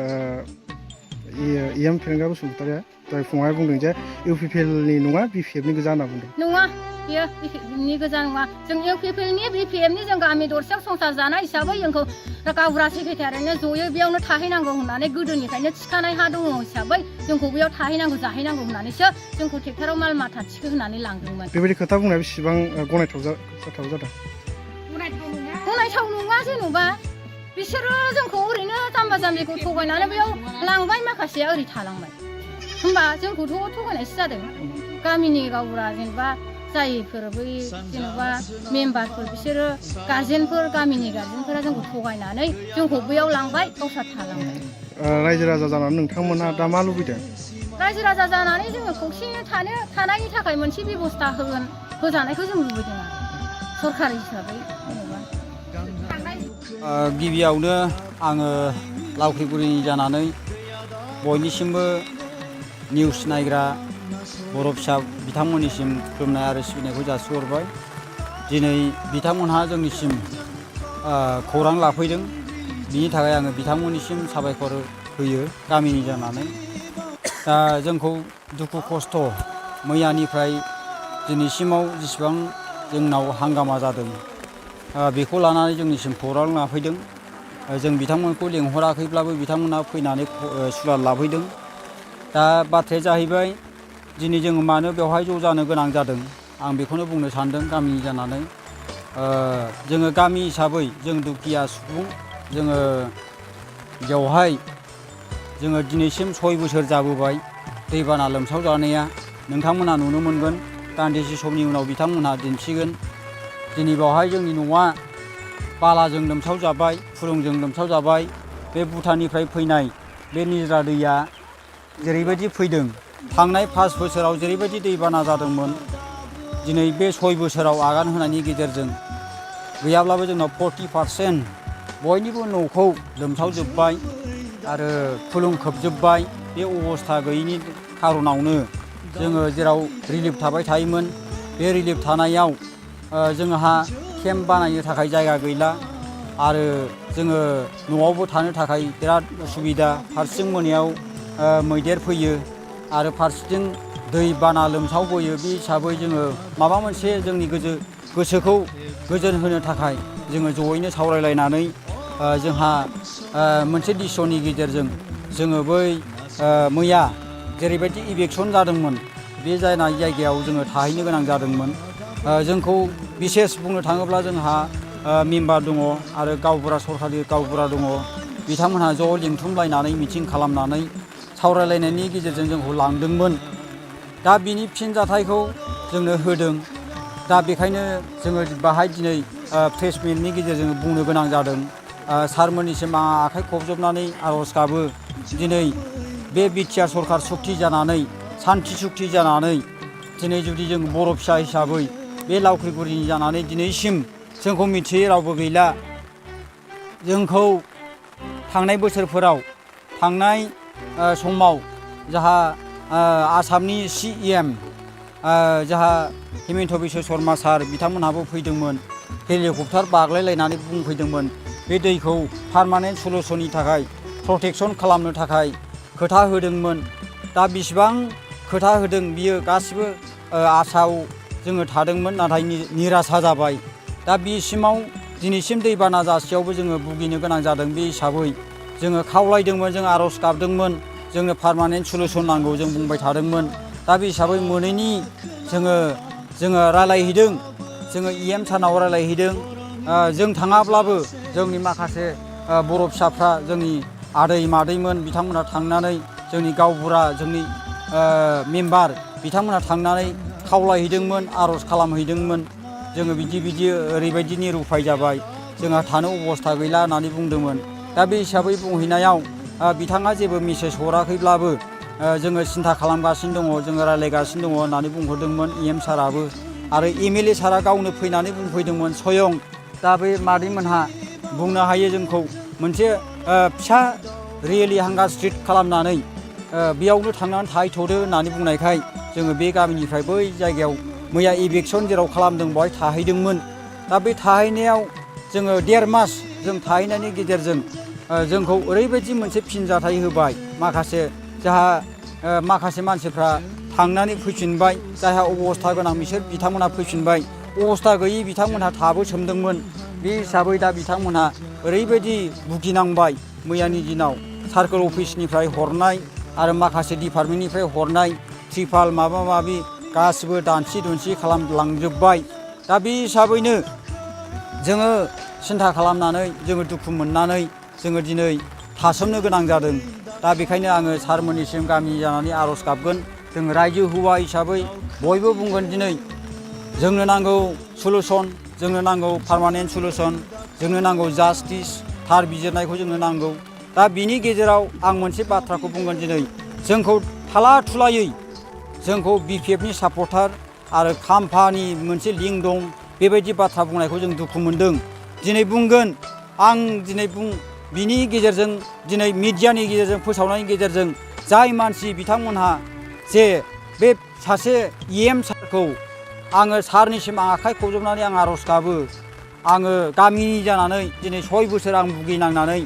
Speaker 3: इएम फेरेंगा बसुमतारीया दहाय फुङावहाय बुंदों जे इउपिपिएलनि नङा बिपिएफनि गोजा होनना बुंदों
Speaker 2: नङा बेयो BPMनि गोजा नङा जों UPPLनि BPMनि जों गामि दरसेयाव संसार जानाय हिसाबै जोंखौ गावबुरा सेक्रेटारियानो जयै बेयावनो थाहैनांगौ होननानै गोदोनिफ्रायनो थिखानाय हा दङ हिसाबै जोंखौ बेयाव थाहैनांगौ जाहैनांगौ होननानैसो जोंखौ ट्रेक्टराव माल माथा थिखो होनानै लांदोंमोन।
Speaker 3: बेबायदि खोथा बुंनाया बेसेबां गनायथाव जादों?
Speaker 2: गनायथाव नङा जेन'बा बिसोरो जोंखौ ओरैनो जाम्बा जाम्बिखौ थगायनानै बेयाव लांबाय माखासेया ओरै थालांबाय होमबा जोंखौथ' थगायनायसो जादों। गामिनि गावबुरा जेनेबा जायफोर बै जेनेबा मेम्बारफोर बिसोरो गार्जेनफोर गामिनि गार्जेनफोरा जोंखौ थगायनानै जोंखौ बैयाव लांबाय गावस्रा थालांबाय।
Speaker 3: रायजो राजा जानानै नोंथांमोना दा मा लुबैदों?
Speaker 2: रायजो राजा जानानै जोङो खौसेयै थानायनि थाखाय मोनसे बेब'स्था होजानायखौ जों लुबैदों आरो सरखार हिसाबै जेनेबा।
Speaker 6: गिबियावनो आङो लावख्रिगुरिनि जानानै बयनिसिमबो निउस नायग्रा बर' फिसा बिथांमोननिसिम खुलुमनाय आरो सिबिनायखौ जासिहरबाय। दिनै बिथांमोनहा जोंनिसिम खौरां लाफैदों, बिनि थाखाय आङो बिथांमोननिसिम साबायखर होयो गामिनि जानानै। दा जोंखौ दुखु खस्थ' मैयानिफ्राय दिनैसिमाव जेसेबां जोंनाव हांगामा जादों बेखौ लानानै जोंनिसिम खौरां लाफैदों। जों बिथांमोनखौ लेंहराखैब्लाबो बिथांमोनहा फैनानै सुलाद लाफैदों। दा बाथ्राया जाहैबाय दिनै जोङो मानो बेवहाय ज' जानो गोनां जादों आं बेखौनो बुंनो सानदों गामिनि जानानै। जोङो गामि हिसाबै जों दुखिया सुबुं, जोङो बेवहाय जोङो दिनैसिम 6 बोसोर जाबोबाय दैबाना लोमसाव जानाया। नोंथांमोना नुनो मोनगोन, दान्दिसे समनि उनाव बिथांमोनहा दिन्थिगोन। दिनै बेवहाय जोंनि न'आ बालाजों लोमसाव जाबाय, फुलुंजों लोमसाव जाबाय। बे भुटाननिफ्राय फैनाय बे निज्रा दैया जेरैबायदि फैदों, थांनाय 5 बोसोराव जेरैबायदि दैबाना जादोंमोन, दिनै बे 6 बोसोराव आगान होनायनि गेजेरजों गैयाब्लाबो जोंनाव 40% बयनिबो न'खौ लोमसावजोब्बाय आरो फुलुं खोबजोब्बाय। बे अबस्था गैयैनि खार'नावनो जोङो जेराव रिलिफ थाबाय थायोमोन, बे रिलिफ थानायाव जोंहा केम्प बानायनो थाखाय जायगा गैला आरो जोङो न'आवबो थानो थाखाय बिराद उसुबिदा। फारसेथिं मोनायाव मैदेर फैयो आरो फारसेथिं दै बाना लोमसावबोयो। बे हिसाबै जोङो माबा मोनसे जोंनि गोसोखौ गोजोन होनो थाखाय जोङो जयैनो सावरायलायनानै जोंहा मोनसे डिसिसननि गेजेरजों जोङो बै मैया जेरैबायदि इभेकसन जादोंमोन बे जानाय जायगायाव जोङो थाहैनो गोनां जादोंमोन। जोंखौ बिसेस बुंनो थाङोब्ला जोंहा मेम्बार दङ आरो गावबुरा सरखारि गावबुरा दङ। बिथांमोनहा ज' लिंथुमलायनानै मिटिं खालामनानै सावरायलायनायनि गेजेरजों जोंखौ लांदोंमोन। दा बिनि फिनजाथायखौ जोंनो होदों। दा बेखायनो जोङो बाहाय दिनै प्रेस मिटनि गेजेरजों बुंनो गोनां जादों। सारमोननिसिम आं आखाइ खबजबनानै आर'ज गाबो, दिनै बे बिटिआर सरखार सुक्ति जानानै, सान्थि सुक्ति जानानै दिनै जुदि जों बर' फिसा हिसाबै बे लावख्रिगुरिनि जानानै दिनैसिम जोंखौ मिथियै रावबो गैला। जोंखौ थांनाय बोसोरफोराव थांनाय समाव जाहा आसामनि CEM जाहा हिमन्त बिश्व शर्मा सार बिथांमोनहाबो फैदोंमोन। हेलिकप्टार बाग्लायलायनानै बुंफैदोंमोन बे दैखौ पारमानेन्ट सलुसननि थाखाय प्रटेकसन खालामनो थाखाय खोथा होदोंमोन। दा बिसिबां खोथा होदों बियो गासिबो आसायाव जोङो थादोंमोन, नाथाय निरासा जाबाय। दा बिसिमाव दिनैसिम दैबाना जासेयावबो जोङो भुगिनो गोनां जादों। बे हिसाबै जोङो खावलायदोंमोन, जों आर'ज गाबदोंमोन, जोंनो पारमानेन्ट सलुसन नांगौ जों बुंबाय थादोंमोन। दा बे हिसाबै मोनैनि जोङो रायलायहैदों, जोङो EM सारनाव रायलायहैदों। जों थाङाब्लाबो जोंनि माखासे बर' फिसाफ्रा, जोंनि आदै मादैमोन बिथांमोनहा थांनानै, जोंनि गावबुरा, जोंनि मेम्बार बिथांमोनहा थांनानै खावलायहैदोंमोन, आर'ज खालामहैदोंमोन। जोङो बिदि ओरैबायदि निरुपाय जाबाय, जोंहा थानो अबस्था गैला होननानै बुंदोंमोन। दा बे हिसाबै बुंहैनायाव बिथाङा जेबो मेसेज हराखैब्लाबो जोङो सिन्था खालामगासिनो दङ, जोङो रायलायगासिनो दङ होननानै बुंहरदोंमोन EM साराबो। आरो MLA सारा गावनो फैनानै बुंफैदोंमोन स्वयं। दा बे मादैमोनहा बुंनो हायो जोंखौ मोनसे फिसा रियेलि हांगार स्ट्रिट खालामनानै बेयावनो थांनानै थाहैथ'दो होननानै बुंनायखाय जोङो बे गामिनिफ्राय बै जायगायाव मैया इभेकसन जेराव खालामदों बेवहाय थाहैदोंमोन। दा बे थाहैनायाव जोङो 1.5 मास जों थाहैनायनि गेजेरजों जोंखौ ओरैबायदि मोनसे फिनजाथाय होबाय। माखासे जाहा माखासे मानसिफ्रा थांनानै फैफिनबाय जायहा अबस्था गोनां बिसोर बिथांमोनहा फैफिनबाय अबस्था गैयि बिथांमोनहा थाबोसोमदोंमोन बे हिसाबै दा बिथांमोनहा ओरैबायदि भुगिनांबाय मैयानि दिनाव सार्कोल अफिसनिफ्राय हरनाय आरो माखासे डिपार्टमेन्टनिफ्राय हरनाय त्रिपाल माबा माबि गासिबो दानसि दुनसि खालामलांजोब्बाय दा बे हिसाबैनो जोङो सिन्था खालामनानै जोङो दुखु मोननानै जोङो दिनै थासोमनो गोनां जादों दा बेखायनो आङो सारमोननिसिम गामि जानानै आर'ज गाबगोन जों रायजो हौवा हिसाबै बयबो बुंगोन दिनै जोंनो नांगौ सलुसन जोंनो नांगौ पार्मानेन्ट सलुसन जोंनो नांगौ जास्टिस थार बिजिरनायखौ जोंनो नांगौ दा बिनि गेजेराव आं मोनसे बाथ्राखौ बुंगोन दिनै जोंखौ थाला थुलायै जोंखौ BPFनि सापर्टार आरो खाम्फानि मोनसे लिंक दं बेबायदि बाथ्रा बुंनायखौ जों दुखु मोनदों दिनै बुंगोन आं दिनै बिनि गेजेरजों दिनै मिडियानि गेजेरजों फोसावनायनि गेजेरजों जाय मानसि बिथांमोनहा जे बे सासे EM सारखौ आङो सारनिसिम आखाइ खबजबनानै आं आर'ज गाबो आङो गामिनि जानानै दिनै 6 बोसोर आं भुगिनांनानै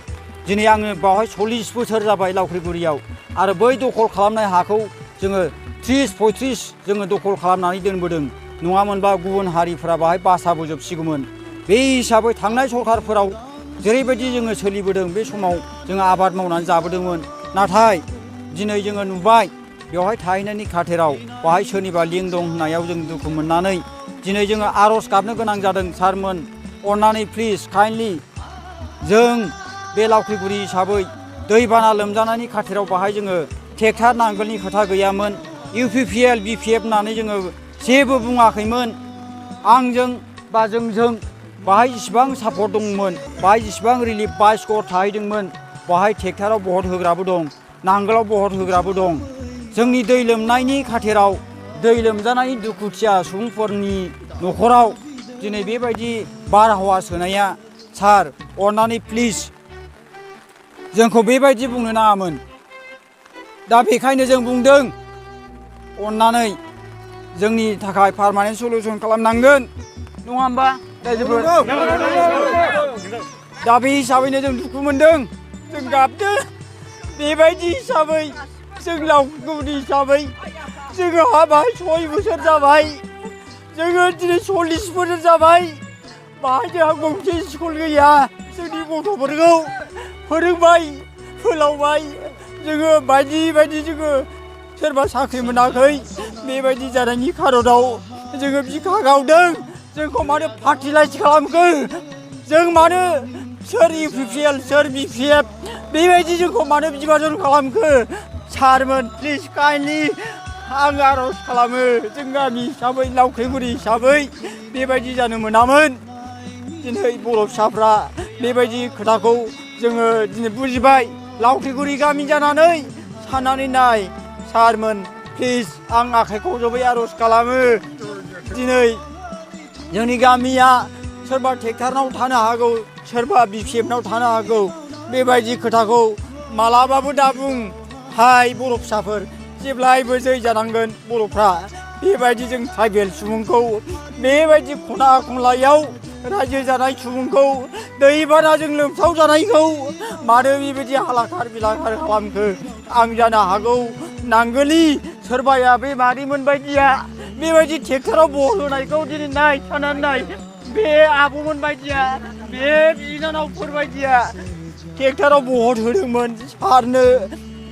Speaker 6: दिनै आङो बावहाय 40 बोसोर जाबाय लावख्रिगुरियाव आरो बै दखल खालामनाय हाखौ जोङो 30-35 जोङो दखल खालामनानै दोनबोदों नङामोनबा गुबुन हारिफोरा बाहाय बासाबोजोबसिगौमोन बे हिसाबै थांनाय सरखारफोराव जेरैबायदि जोङो सोलिबोदों बे समाव जोङो आबाद मावनानै जाबोदोंमोन नाथाय दिनै जोङो नुबाय बेवहाय थाहैनायनि खाथिराव बाहाय सोरनिबा लिंक दं होननायाव जों दुखु मोननानै दिनै जोङो आर'ज गाबनो गोनां जादों सारमोन अननानै प्लिज काइन्डलि जों बे लावख्रिगुरि हिसाबै दैबाना लोमजानायनि खाथिराव बाहाय जोङो ट्रेक्टर नांगोलनि खोथा गैयामोन UPPL BPF होननानै जोङो जेबो बुङाखैमोन आंजों बा जोंजों बाहाय जिसिबां सापर्ट दंमोन बाहाय जिसिबां रिलिफ बाइस्कर थाहैदोंमोन बाहाय ट्रेक्टराव बहद होग्राबो दं नांगोलाव बहद होग्राबो दं जोंनि दै लोमनायनि खाथिराव दै लोमजानाय दुखुथिया सुबुंफोरनि न'खराव दिनै बेबायदि बारहावा सोनाया सार अननानै प्लिज जोंखौ बेबायदि बुंनो नाङामोन दा बेखायनो जों बुंदों अननानै जोंनि थाखाय पार्मानेन्ट सलुसन खालामनांगोन नङा होमबा रायजोफोर दा बे हिसाबैनो जों दुखु मोनदों जों गाबदों बेबायदि हिसाबै जों लावख्रिगुरि हिसाबै जोङो हाबाय 6 बोसोर जाबाय जोङो दिनै 40 बोसोर जाबाय बाहाय जोंहा गंसे स्कुल गैया जोंनि गथ'फोरखौ फोरोंबाय फोलावबाय जोङो बायदि बायदि जोङो सोरबा साख्रि मोनाखै बेबायदि जानायनि खारनाव जोङो बिखा गावदों जोंखौ मानो फार्टिलाइज खालामखो जों मानो सोर UPPL सोर BPF बेबायदि जोंखौ मानो बिभाजन खालामखो सारमोन प्लिज काइन्डलि आं आर'ज खालामो जों गामि हिसाबै लावख्रिगुरि हिसाबै बेबायदि जानो मोनामोन दिनै बर' फिसाफ्रा बेबायदि खोथाखौ जोङो दिनै बुजिबाय लावख्रिगुरि गामि जानानै साननानै नाय सारमोन प्लिज आं आखाइखौ जबै आर'ज खालामो दिनै जोंनि गामिया सोरबा ट्रेक्टरनाव थानो हागौ सोरबा BPFनाव थानो हागौ बेबायदि खोथाखौ मालाबाबो दा बुं हाय बर' फिसाफोर जेब्लायबो जै जानांगोन बर'फ्रा बेबायदि जों ट्राइबेल सुबुंखौ बेबायदि खना खनलायाव रायजो जानाय सुबुंखौ दैबानाजों लोमसाव जानायखौ मानो बेबायदि हालाखार बिलाखार खालामखो आं जानो हागौ नांगोलि सोरबाया बे मादैमोन बायदिया बेबायदि ट्रेक्टराव बहल होनायखौ दिनै नाय साननानै नाय बे आब'मोन बायदिया बे बिनानावफोर बायदिया ट्रेक्टराव बहल होदोंमोन सारनो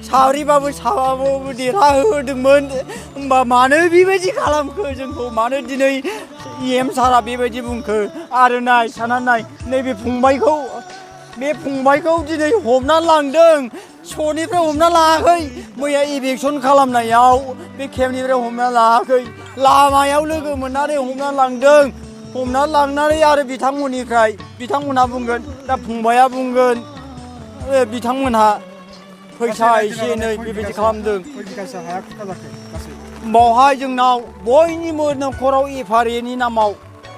Speaker 6: साब्रैबाबो साबाबाबो देरहाहोदोंमोन होमबा मानो बेबायदि खालामखो जोंखौ मानो दिनै EM सारा बेबायदि बुंखो आरो नाय साननानै नाय नैबे फंबायखौ दिनै हमना लांदों स'निफ्राय हमना लाङाखै मैया इभिकसन खालामनायाव बे केम्पनिफ्राय हमना लाङाखै लामायाव लोगो मोननानै हमना लांदों हमना लांनानै आरो बिथांमोनहा बुंगोन दा फंबाया बुंगोन बिथांमोनहा फैसा एसे एनै बेबायदि खालामदों बावहाय जोंनाव बयनिबो न'खराव FRAनि नामाव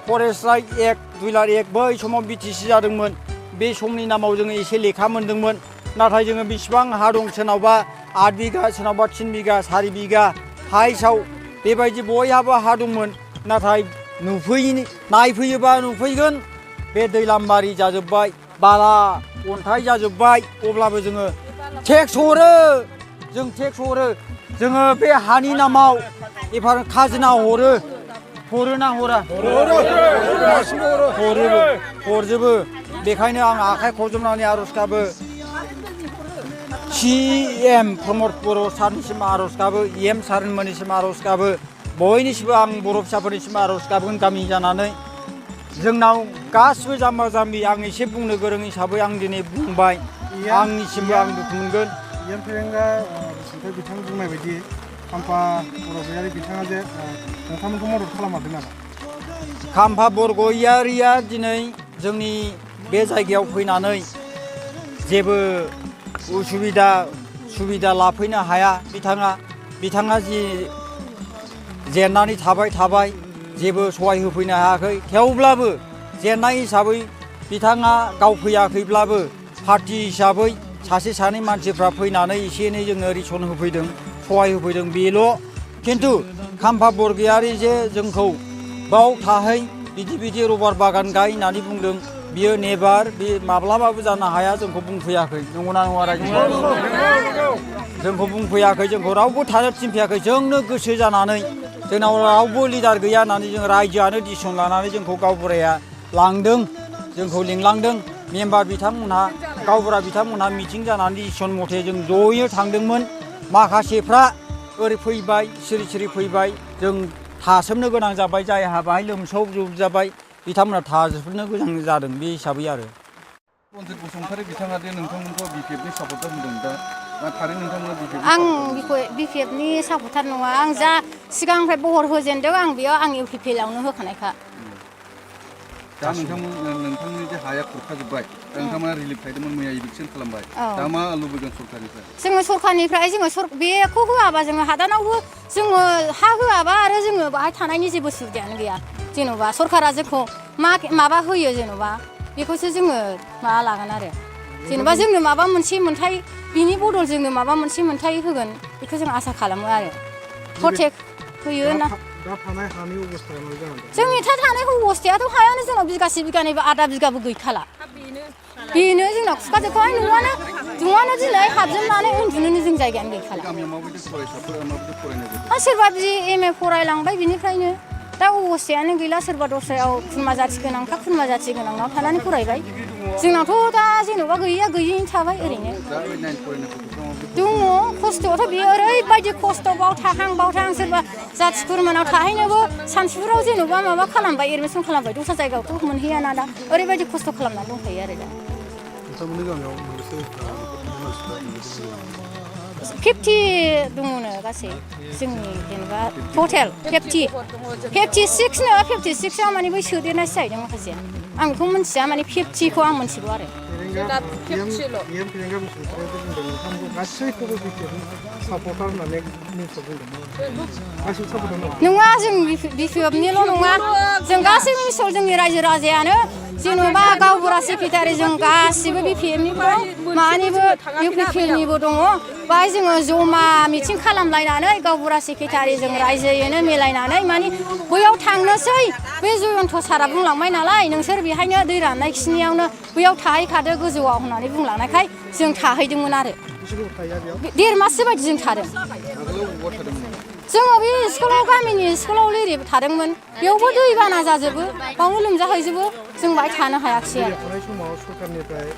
Speaker 6: फरेस्ट राइट एक्ट 2001 बै समाव BTC जादोंमोन बे समनि नामाव जोङो एसे लेखा मोन्दोंमोन नाथाय जोङो बेसेबां हा दं सोरनावबा 8 बिगा सोरनावबा 3 बिगा 4 बिगा हाइसाव बेबायदि बयहाबो हा दंमोन नाथाय नायफैयोबा नुफैगोन बे दैलामबारि जाजोब्बाय बाला अन्थाइ जाजोब्बाय अब्लाबो जोङो टेक्स हरो जों टेक्स हरो जोङो बे हानि नामाव एफार खाजोना हरोना हरा हरजोबो बेखायनो आं आखाइ खबजबनानै आर'ज गाबो CM प्रमद बर' सारनिसिम आर'ज गाबो EM सारमोननिसिम आर'ज गाबो बयनिसिमबो आं बर' फिसाफोरनिसिम आर'ज गाबगोन गामि जानानै जोंनाव गासिबो जाम्बा जाम्बि आं एसे बुंनो गोरों हिसाबै आं दिनै बुंबाय आंनिसिमबो आं दुखु मोनगोन
Speaker 3: EM फेरेंगा ओमफ्राय बिथां बुंनाय बायदि खाम्फा बरगयारि बिथाङा जे नोंथांमोनखौ मदद खालामहादों नामा
Speaker 6: खाम्फा बरगयारिया दिनै जोंनि बे जायगायाव फैनानै जेबो सुबिदा लाफैनो हाया बिथाङा जि जेननानै थाबाय जेबो सहाय होफैनो हायाखै थेवब्लाबो जेननाय हिसाबै बिथाङा गाव फैयाखैब्लाबो पार्टि हिसाबै सासे सानै मानसिफ्रा फैनानै एसे एनै जोंनो रिसन होफैदों सहाय होफैदों बेल' खिन्थु खाम्फा बरगयारि जे जोंखौ बाव थाहै बिदि रबार बागान गाय होननानै बुंदों बियो नेभार बे माब्लाबाबो जानो हाया जोंखौ बुंफैयाखै नंगौना नङा रायजो जोंखौ बुंफैयाखै जोंखौ रावबो थानो थिनफैयाखै जोंनो गोसो जानानै जोंनाव रावबो लिडार गैया होननानै जों रायजोआनो डिसिसन लानानै जोंखौ गावबुराया लांदों जोंखौ लिंलांदों मेम्बार बिथांमोनहा गावबुरा बिथांमोनहा मिटिं जानानै डिसिसन मथे जों ज'यै थांदोंमोन माखासेफ्रा ओरै फैबाय सिरि फैबाय जों थासोमनो गोनां जाबाय जायहा बाहाय लोमसावजोबजाबाय बिथांमोना थाजोबनो गोनां जादों बे हिसाबै आरो
Speaker 1: रन्जित बसुमतारी बिथाङा दे नोंथांमोनखौ BPFनि सापर्टार होदों दा थारै नोंथांमोना
Speaker 2: आं BPFनि सापर्टार नङा आं जा सिगांनिफ्राय बहर होजेनदों आं बेयाव आं UPPLआवनो होखानायखा
Speaker 1: दा नोंथांनि जे हाया खुरखाजोब्बाय नोंथांमोना रिलिफ खायदोंमोन मैया इभिकसन खालामबाय दा मा लुबैगोन सरकारनिफ्राय
Speaker 2: जोङो सरकारनिफ्राय बेखौ होआबा जोङो हादानावबो जोङो हा होआबा आरो जोङो बाहाय थानायनि जेबो सुबिदायानो गैया जेन'बा सरकारा जोंखौ माबा होयो जेन'बा बेखौसो जोङो माबा लागोन आरो जेन'बा जोंनो माबा मोनसे मोन्थाय बिनि बदल जोंनो माबा मोनसे मोन्थाय होगोन बेखौ जों आसा खालामो आरो प्रटेक्ट होयो ना
Speaker 3: दा थानाय हानि अबस्थाया मा जागोन
Speaker 2: जोंनि थानाय अबस्थायाथ' हायानो जोंनाव बिगासे बिगानैबो आधा बिगाबो गैखाला बेनो जोंनाव खुखाजोबखाबाय न'आनो दिनै हाबजोबनानै उन्दुनोनो जों जायगायानो गैखाला सोरबा BA फरायलांबाय बिनिफ्रायनो दा अबस्थायानो गैला सोरबा दस्रायाव खुरमा जाथि गोनांनाव थानानै फरायबाय जोंनावथ' दा जेन'बा गैयैनो थाबाय ओरैनो दङ खस्थ'आथ' बेयो ओरैबायदि खस्थ' बाव थाहां सोरबा जाथि खुरमानाव थाहैनोबो सानसुफोराव जेन'बा माबा खालामबाय एडमिसन खालामबाय दस्रा जायगायावथ' मोनहैयाना दा ओरैबायदि खस्थ' खालामनानै दंखायो आरो दा 50 दङनो गासै जोंनि जेनेबा टटेल 56 नो 56 आव माने बै सोदेरनायसो जाहैदों माखासे आं बेखौ मिन्थिया माने 50खौ आं मिन्थिगौ आरो
Speaker 3: EM फेरेंगा बसुमतारी बुंदों नोंथांखौ गासैखौबो BPFनि सापर्टार होननानै निउसआव बुंदों गासैबो सापर्टार
Speaker 2: नङा जों BPFनिल' नङा जों गासैबो मिसल जोंनि रायजो राजायानो जेन'बा गावबुरा सेक्रेटारि जों गासिबो BPFनिबो दं मानिबो UPPLनिबो दङ बाहाय जोङो जमा मिटिं खालामलायनानै गावबुरा सेक्रेटारि जों रायजोयैनो मिलायनानै माने बैयाव थांनोसै बे जयन्त सारा बुंलांबाय नालाय नोंसोर बेहायनो दै राननाय खिनियावनो बैयाव थाहैखादो गोजौआव होननानै बुंलांनायखाय जों थाहैदोंमोन आरो 1.5 माससो बायदि जों थादों जोङो बे गामिनि स्कुलाव लिरिब थादोंमोन बेयावबो दैबाना जाजोबो बावनो लोमजाहैजोबो जों बाहाय थानो हायाखिसै आरो
Speaker 3: समाव सरकारनिफ्राय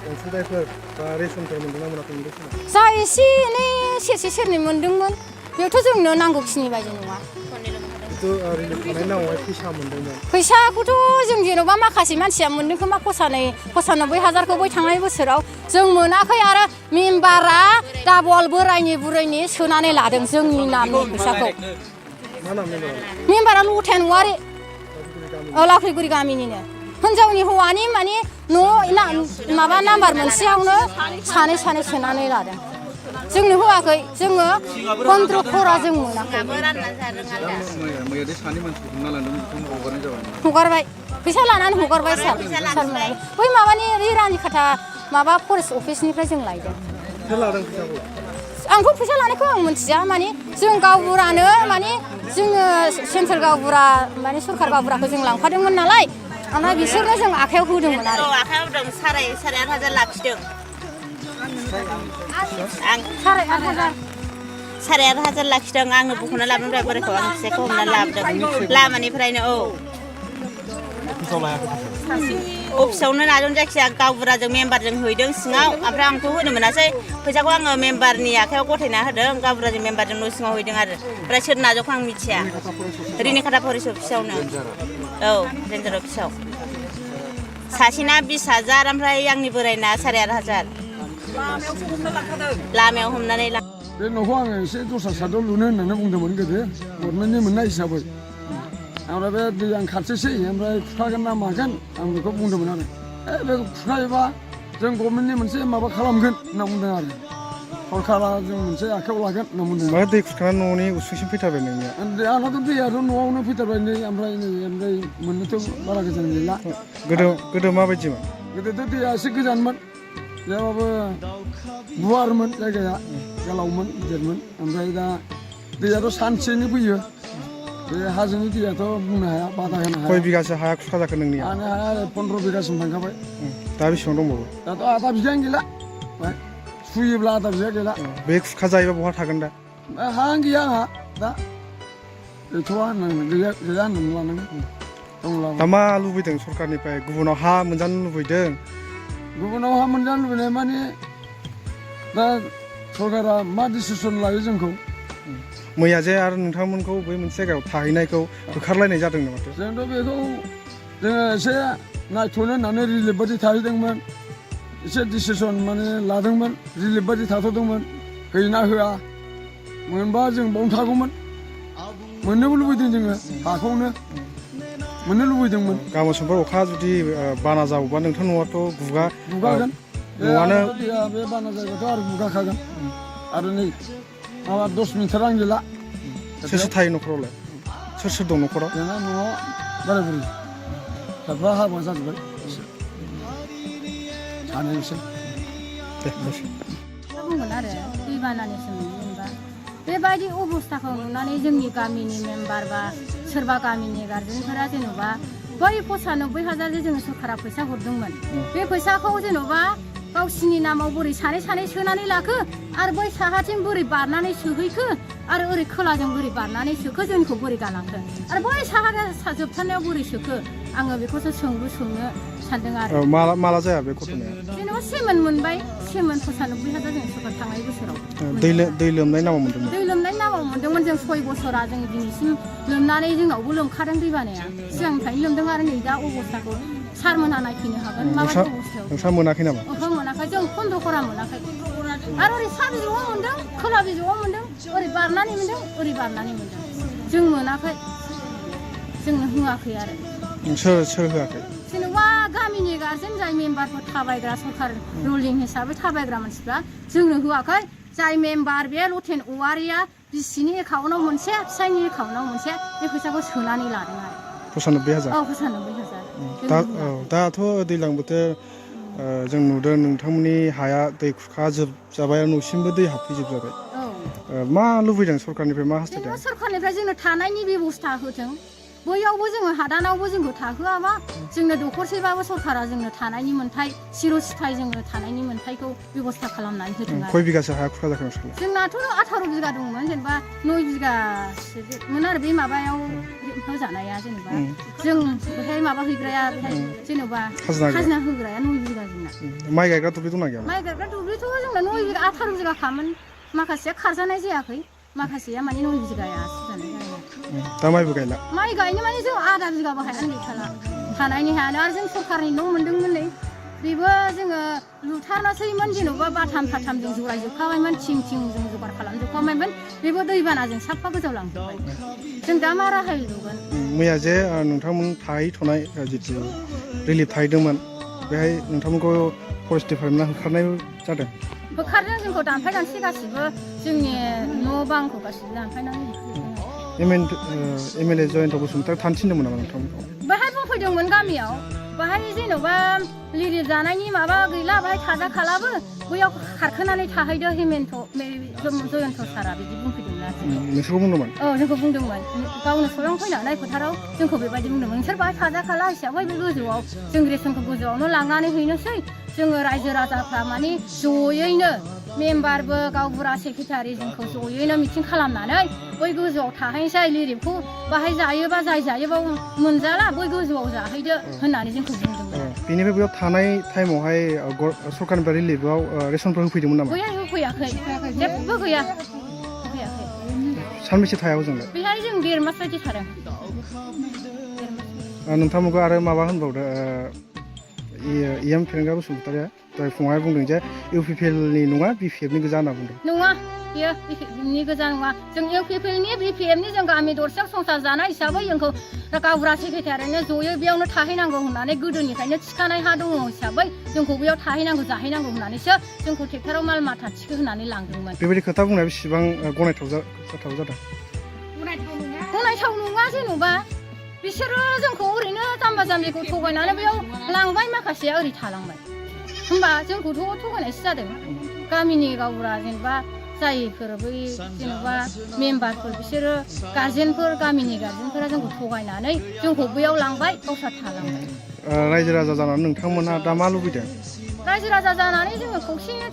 Speaker 3: अनसुंथाइफोर बा रेसनफोर मोनदोंना मोनाखै
Speaker 2: जा एसे एनै सेरसे सेरनै मोनदोंमोन बेयावथ' जोंनो नांगौखिनि बायदि नङा फैसाखौथ' जों जेन'बा माखासे मानसिया मोनदों खोमा 95,000खौ बै थांनाय बोसोराव जों मोनाखै आरो मेम्बारा डाबल बोरायनि बुरैनि सोनानै लादों जोंनि नामनि फैसाखौ मेम्बारा लथाया नवारि लावख्रिगुरि गामिनिनो हिनजावनि हौवानि माने न' माबा नाम्बार मोनसेयावनो सानै सोनानै लादों जोंनो होआखै जोङो 15 खरा जों मोनाखै हगारबाय फैसा लानानै हगारबाय सार बै माबानि रानि खाथा माबा फरेस्ट अफिसनिफ्राय जों लायदों आंथ' फैसा लानायखौ आं मिथिया माने जों गावबुरानो माने जोङो सेन्ट्रेल गावबुरा माने सरकार गावबुराखौ जों लांफादोंमोन नालाय ओमफ्राय बिसोरनो जों आखायाव होदोंमोन आरो
Speaker 4: आखायाव होदों 8,500 लाखिदों आं साराय 8,000 लाखिदों आंनो बुख'ना लाबोनाय बोरायखौ आं फिसायखौ हमना लाबोदों लामानिफ्रायनो अफिसावनो नाजों जायखिया गावबुराजों मेम्बारजों हैदों सिङाव ओमफ्राय आंथ' होनो मोनासै फैसाखौ आङो मेम्बारनि आखायाव गथायना होदों गावबुराजों मेम्बारजों न' सिङाव हैदों आरो ओमफ्राय सोर नाजोंखौ आं मिथिया रिनिखाथा फरिस अफिसावनो रेन्जार अफिसाव सासेना 20,000 ओमफ्राय आंनि बोरायना 8,500 लामायाव हमनानै
Speaker 5: बे न'खौ आङो एसे दस्रा साइडआव लुनो होननानै बुंदोंमोन गोदो गभर्नमेन्टनि मोननाय हिसाबै ओमफ्राय बे दैया खाथिसै ओमफ्राय खुरखागोन ना मागोन आं बेखौ बुंदोंमोन आरो बे खुरखायोबा जों गभर्नमेन्टनि मोनसे माबा खालामगोन होनना बुंदों आरो सरकारा जों मोनसे आखायाव लागोन होनना बुंदों
Speaker 3: मा दै खुरखानानै न'नि उसुंसिम फैथारबाय नोंनिया
Speaker 5: आंनाथ' दैयाथ' न'आवनो फैथारबाय नै ओमफ्राय मोननोथ' बारा गोजान गैला
Speaker 3: गोदो माबायदिमोन
Speaker 5: गोदोथ' दैया एसे गोजानमोन जेरावबो गुवारमोन जायगाया गोलावमोन गिदिरमोन ओमफ्राय दा दैयाथ' सानसेनो फैयो बे हाजोनि दैयाथ' बुंनो हाया बादा होनो हाया
Speaker 3: खय बिगासो हाया खुरखा जाखो नोंनिया
Speaker 5: आंनि हाया 15 बिगासिम थांखाबाय
Speaker 3: दा बेसेबां दंबावो
Speaker 5: दाथ' आधा बिगायानो गैला सुयोब्ला आधा बिगा गैला
Speaker 3: बे खुरखा जायोबा बहा थागोन दा
Speaker 5: हायानो गैया आंहा दा गैथ'वा होननांगोन गैया होननानै लानांगोन दंब्लाबो
Speaker 3: दा मा लुबैदों सरकारनिफ्राय गुबुनाव हा मोनजानो लुबैदों
Speaker 5: गुबुनाव हा मोनजानो लुबैनाय माने दा सरकारा मा डिसिसन लायो जोंखौ
Speaker 3: मैया जे आरो नोंथांमोनखौ बै मोनसे जायगायाव थाहैनायखौ होखारलायनाय जादोंनो माथो
Speaker 5: जोंथ' बेखौ जोङो एसे नायथ'नो होननानै रिलिफ बादि थाहैदोंमोन एसे डिसिसन माने लादोंमोन रिलिफ बादि थाथ'दोंमोन होयोना होआ मोनबा जों बावनो थागौमोन मोननोबो लुबैदों जोङो हाखौनो मोननो लुबैदोंमोन
Speaker 3: गाबोन समफोर अखा जुदि बाना जावोबा नोंथां न'आथ'
Speaker 5: गुगागोन
Speaker 3: न'आनो
Speaker 5: बे बाना जायोबाथ' आरो गुगाखागोन आरो नै माबा 10 मिटारानो गैला
Speaker 3: सोर थायो न'खरावलाय सोर दं न'खराव
Speaker 5: जोंना न'आव बोराय बुरि फिसाफ्रा हाबा जाजोब्बाय सानैसो
Speaker 3: दे दसे
Speaker 2: बुंगोन आरो दैबानानि सोमोन्दै जेनेबा बेबायदि अबस्थाखौ नुनानै जोंनि गामिनि मेम्बार बा सोरबा गामिनि गार्जेनफोरा जेनेबा बै 95,000 जे जोङो सरकारा फैसा हरदोंमोन बे फैसाखौ जेनेबा गावसिनि नामाव बोरै सानै सोनानै लाखो आरो बै साहाथिं बोरै बारनानै सोहैखो आरो ओरै खोलाजों बोरै बारनानै सोखो जोंखौ बोरै गालांखो आरो बै साहा जोबथारनायाव बोरै सोखो आङो बेखौसो सोंनो सानदों आरो
Speaker 3: माला जाया बे घटनाया
Speaker 2: जेनेबा सेमोन मोनबाय सेमोन 95,000 जों सरकार थांनाय बोसोराव
Speaker 3: दै लोमनाय नामाव मोन्दोंमोन
Speaker 2: दै लोमनाय नामाव मोन्दोंमोन जों 6 बोसोरा जों दिनैसिम लोमनानै जोंनावबो लोमखादों दैबानाया सिगांनिफ्रायनो लोमदों आरो नै दा अबस्थाखौ सारमोनहा नायफैनो हागोन माबायदि अबस्थायाव
Speaker 3: नोंस्रा मोनाखै नामा
Speaker 2: ओहो मोनाखै जों 15 खरा मोनाखै आरो ओरै सा बिजौआव मोन्दों खोला बिजौआव मोन्दों ओरै बारनानै मोन्दों ओरै बारनानै मोन्दों जों मोनाखै जोंनो होआखै आरो
Speaker 3: सोर होआखै
Speaker 2: जेनेबा गामिनि गार्जेन जाय मेम्बारफोर थाबायग्रा सरकार रुलिं हिसाबै थाबायग्रा मानसिफ्रा जोंनो होआखै जाय मेम्बार बे लथेन औवारिया बिसिनि एकाउन्टआव मोनसे फिसायनि एकाउन्टआव मोनसे बे फैसाखौ सोनानै लादों आरो
Speaker 3: 95,000
Speaker 2: औ 95,000
Speaker 3: दाथ' दैज्लां बोथोर जों नुदों नोंथांमोननि हाया दै खुरखाजोबजाबाय न'सिमबो दै हाबफैजोबजाबाय मा लुबैदों सरकारनिफ्राय मा हास्थायदों
Speaker 2: सरकारनिफ्राय जोंनो थानायनि बेबस्था होथों बैयावबो जोङो हादानावबो जोंखौ थाहोआबा जोंनो दखरसेबाबो सरकारा जोंनो थानायनि मोन्थाय सिर'सिथाय जोंनो थानायनि मोन्थायखौ बेबस्था खालामनानै होथों आरो
Speaker 3: खय बिगासो हाया खुरखा जाखो नोंसोरलाय
Speaker 2: जोंनाथ' 18 बिगा दंमोन जेनेबा 9 बिगासोमोन आरो बे माबायाव होजानाया जेनेबा जों बेहाय माबा हैग्राया बेहाय जेनेबा खाजोना होग्राया 9 बिगा जोंना
Speaker 3: माइ गायग्रा दुब्लि दंना गैया
Speaker 2: माइ गायग्रा दुब्लिथ' जोंना 9 बिगा 18 बिगाखामोन माखासेया खारजानाय जायाखै माखासेया माने 9 बिगाया जानाय जायो
Speaker 3: दा माइबो गायला
Speaker 2: माइ गायनो माने जों आधा बिगाबो हायानो गैखाला थानायनि हायानो आरो जों सरकारनि न' मोन्दोंमोन नै बेबो जोङो लुथारनोसैमोन जेन'बा बाथाम जों जगायजोबखाबायमोन थिं जों जगार खालामजोबखाबायमोन बेबो दैबानाजों साफा गोजावलांजोबबाय जों दा मा राहायै लुगोन
Speaker 3: मैया जे नोंथांमोन थाहैथ'नाय जितु रिलिफ थाहैदोंमोन बेहाय नोंथांमोनखौ फरेस्ट डिपार्टमेन्टआ होखारनाय जादों
Speaker 2: होखारदों जोंखौ दानफाय दानसि गासिबो जोंनि न' बांखौ गासिबो दानफायनानै
Speaker 3: M L A Jayanta Basumatary थानो थिनदोंमोन नामा नोंथांमोनखौ
Speaker 2: बेहाय बुंफैदोंमोन गामियाव बाहाय जेन'बा लिरिफ जानायनि माबा गैला बाहाय थाजा खालाबो बैयाव खारखोनानै थाहैदो हेमेन्थ जयन्त सारा बिदि बुंफैदोंमोन आरो
Speaker 3: नोंसोरखौ बुंदोंमोन
Speaker 2: औ जोंखौ बुंदोंमोन गावनो सलां फैनानै फोथाराव जोंखौ बेबायदि बुंदोंमोन नोंसोर बाहाय थाजा खाला हिसाबै बे गोजौआव जों रेसनखौ गोजौआवनो लांनानै हैनोसै जोङो रायजो राजाफ्रा माने जयैनो मेम्बारबो गावबुरा सेक्रेटारि जोंखौ जयैनो मिटिं खालामनानै बै गोजौआव थाहैनोसै लिरिफखौ बाहाय जायोबा जाय जायोबा मोनजाला बै गोजौआव जाहैदो होननानै जोंखौ बुंदोंमोन
Speaker 3: बेनिफ्राय बेयाव थानाय टाइमावहाय सरकारनिफ्राय रिलिफआव रेसनफोर होफैदोंमोन नामा
Speaker 2: बैहाय होफैयाखै जेबो गैया होफैयाखै
Speaker 3: सानबेसे थायाव जोंलाय
Speaker 2: बेहाय जों 1.5 मास बायदि थादों
Speaker 3: नोंथांमोनखौ आरो माबा होनबावदो इएम फेरेंगा बसुमतारिया दहाय फुङावहाय बुंदों जे इउपिपिएलनि नङा बिपिएफनि गोजा होनना बुंदों
Speaker 2: नङा बियो बिपिएफनि गोजा नङा जों इउपिपिएलनि बिपिएफनि जों गामि दरसेयाव संसार जानाय हिसाबै जोंखौ गावबुरा सेक्रेटारियानो जयै बेयावनो थाहैनांगौ होननानै गोदोनिफ्रायनो थिखानाय हा दङ हिसाबै जोंखौ बेयाव थाहैनांगौ जाहैनांगौ होननानैसो जोंखौ ट्रेक्टराव माल माथा थिखो होनानै लांदोंमोन
Speaker 3: बेबायदि खोथा बुंनाया बेसेबां गनायथाव जादों
Speaker 2: गनायथाव नङा जेन'बा बिसोरो जोंखौ ओरैनो जाम्बा जाम्बिखौ थगायनानै बेयाव लांबाय माखासेया ओरै थालांबाय होमबा जोंखौथ' थगायनायसो जादों गामिनि गावबुरा जेनेबा जायफोर बै जेनेबा मेम्बारफोर बिसोरो गार्जेनफोर गामिनि गार्जेनफोरा जोंखौ थगायनानै जोंखौ बैयाव लांबाय गावस्रा थालांबाय
Speaker 3: रायजो राजा जानानै नोंथांमोनहा दा मा लुबैदों
Speaker 2: रायजो राजा जानानै जोङो खौसेयै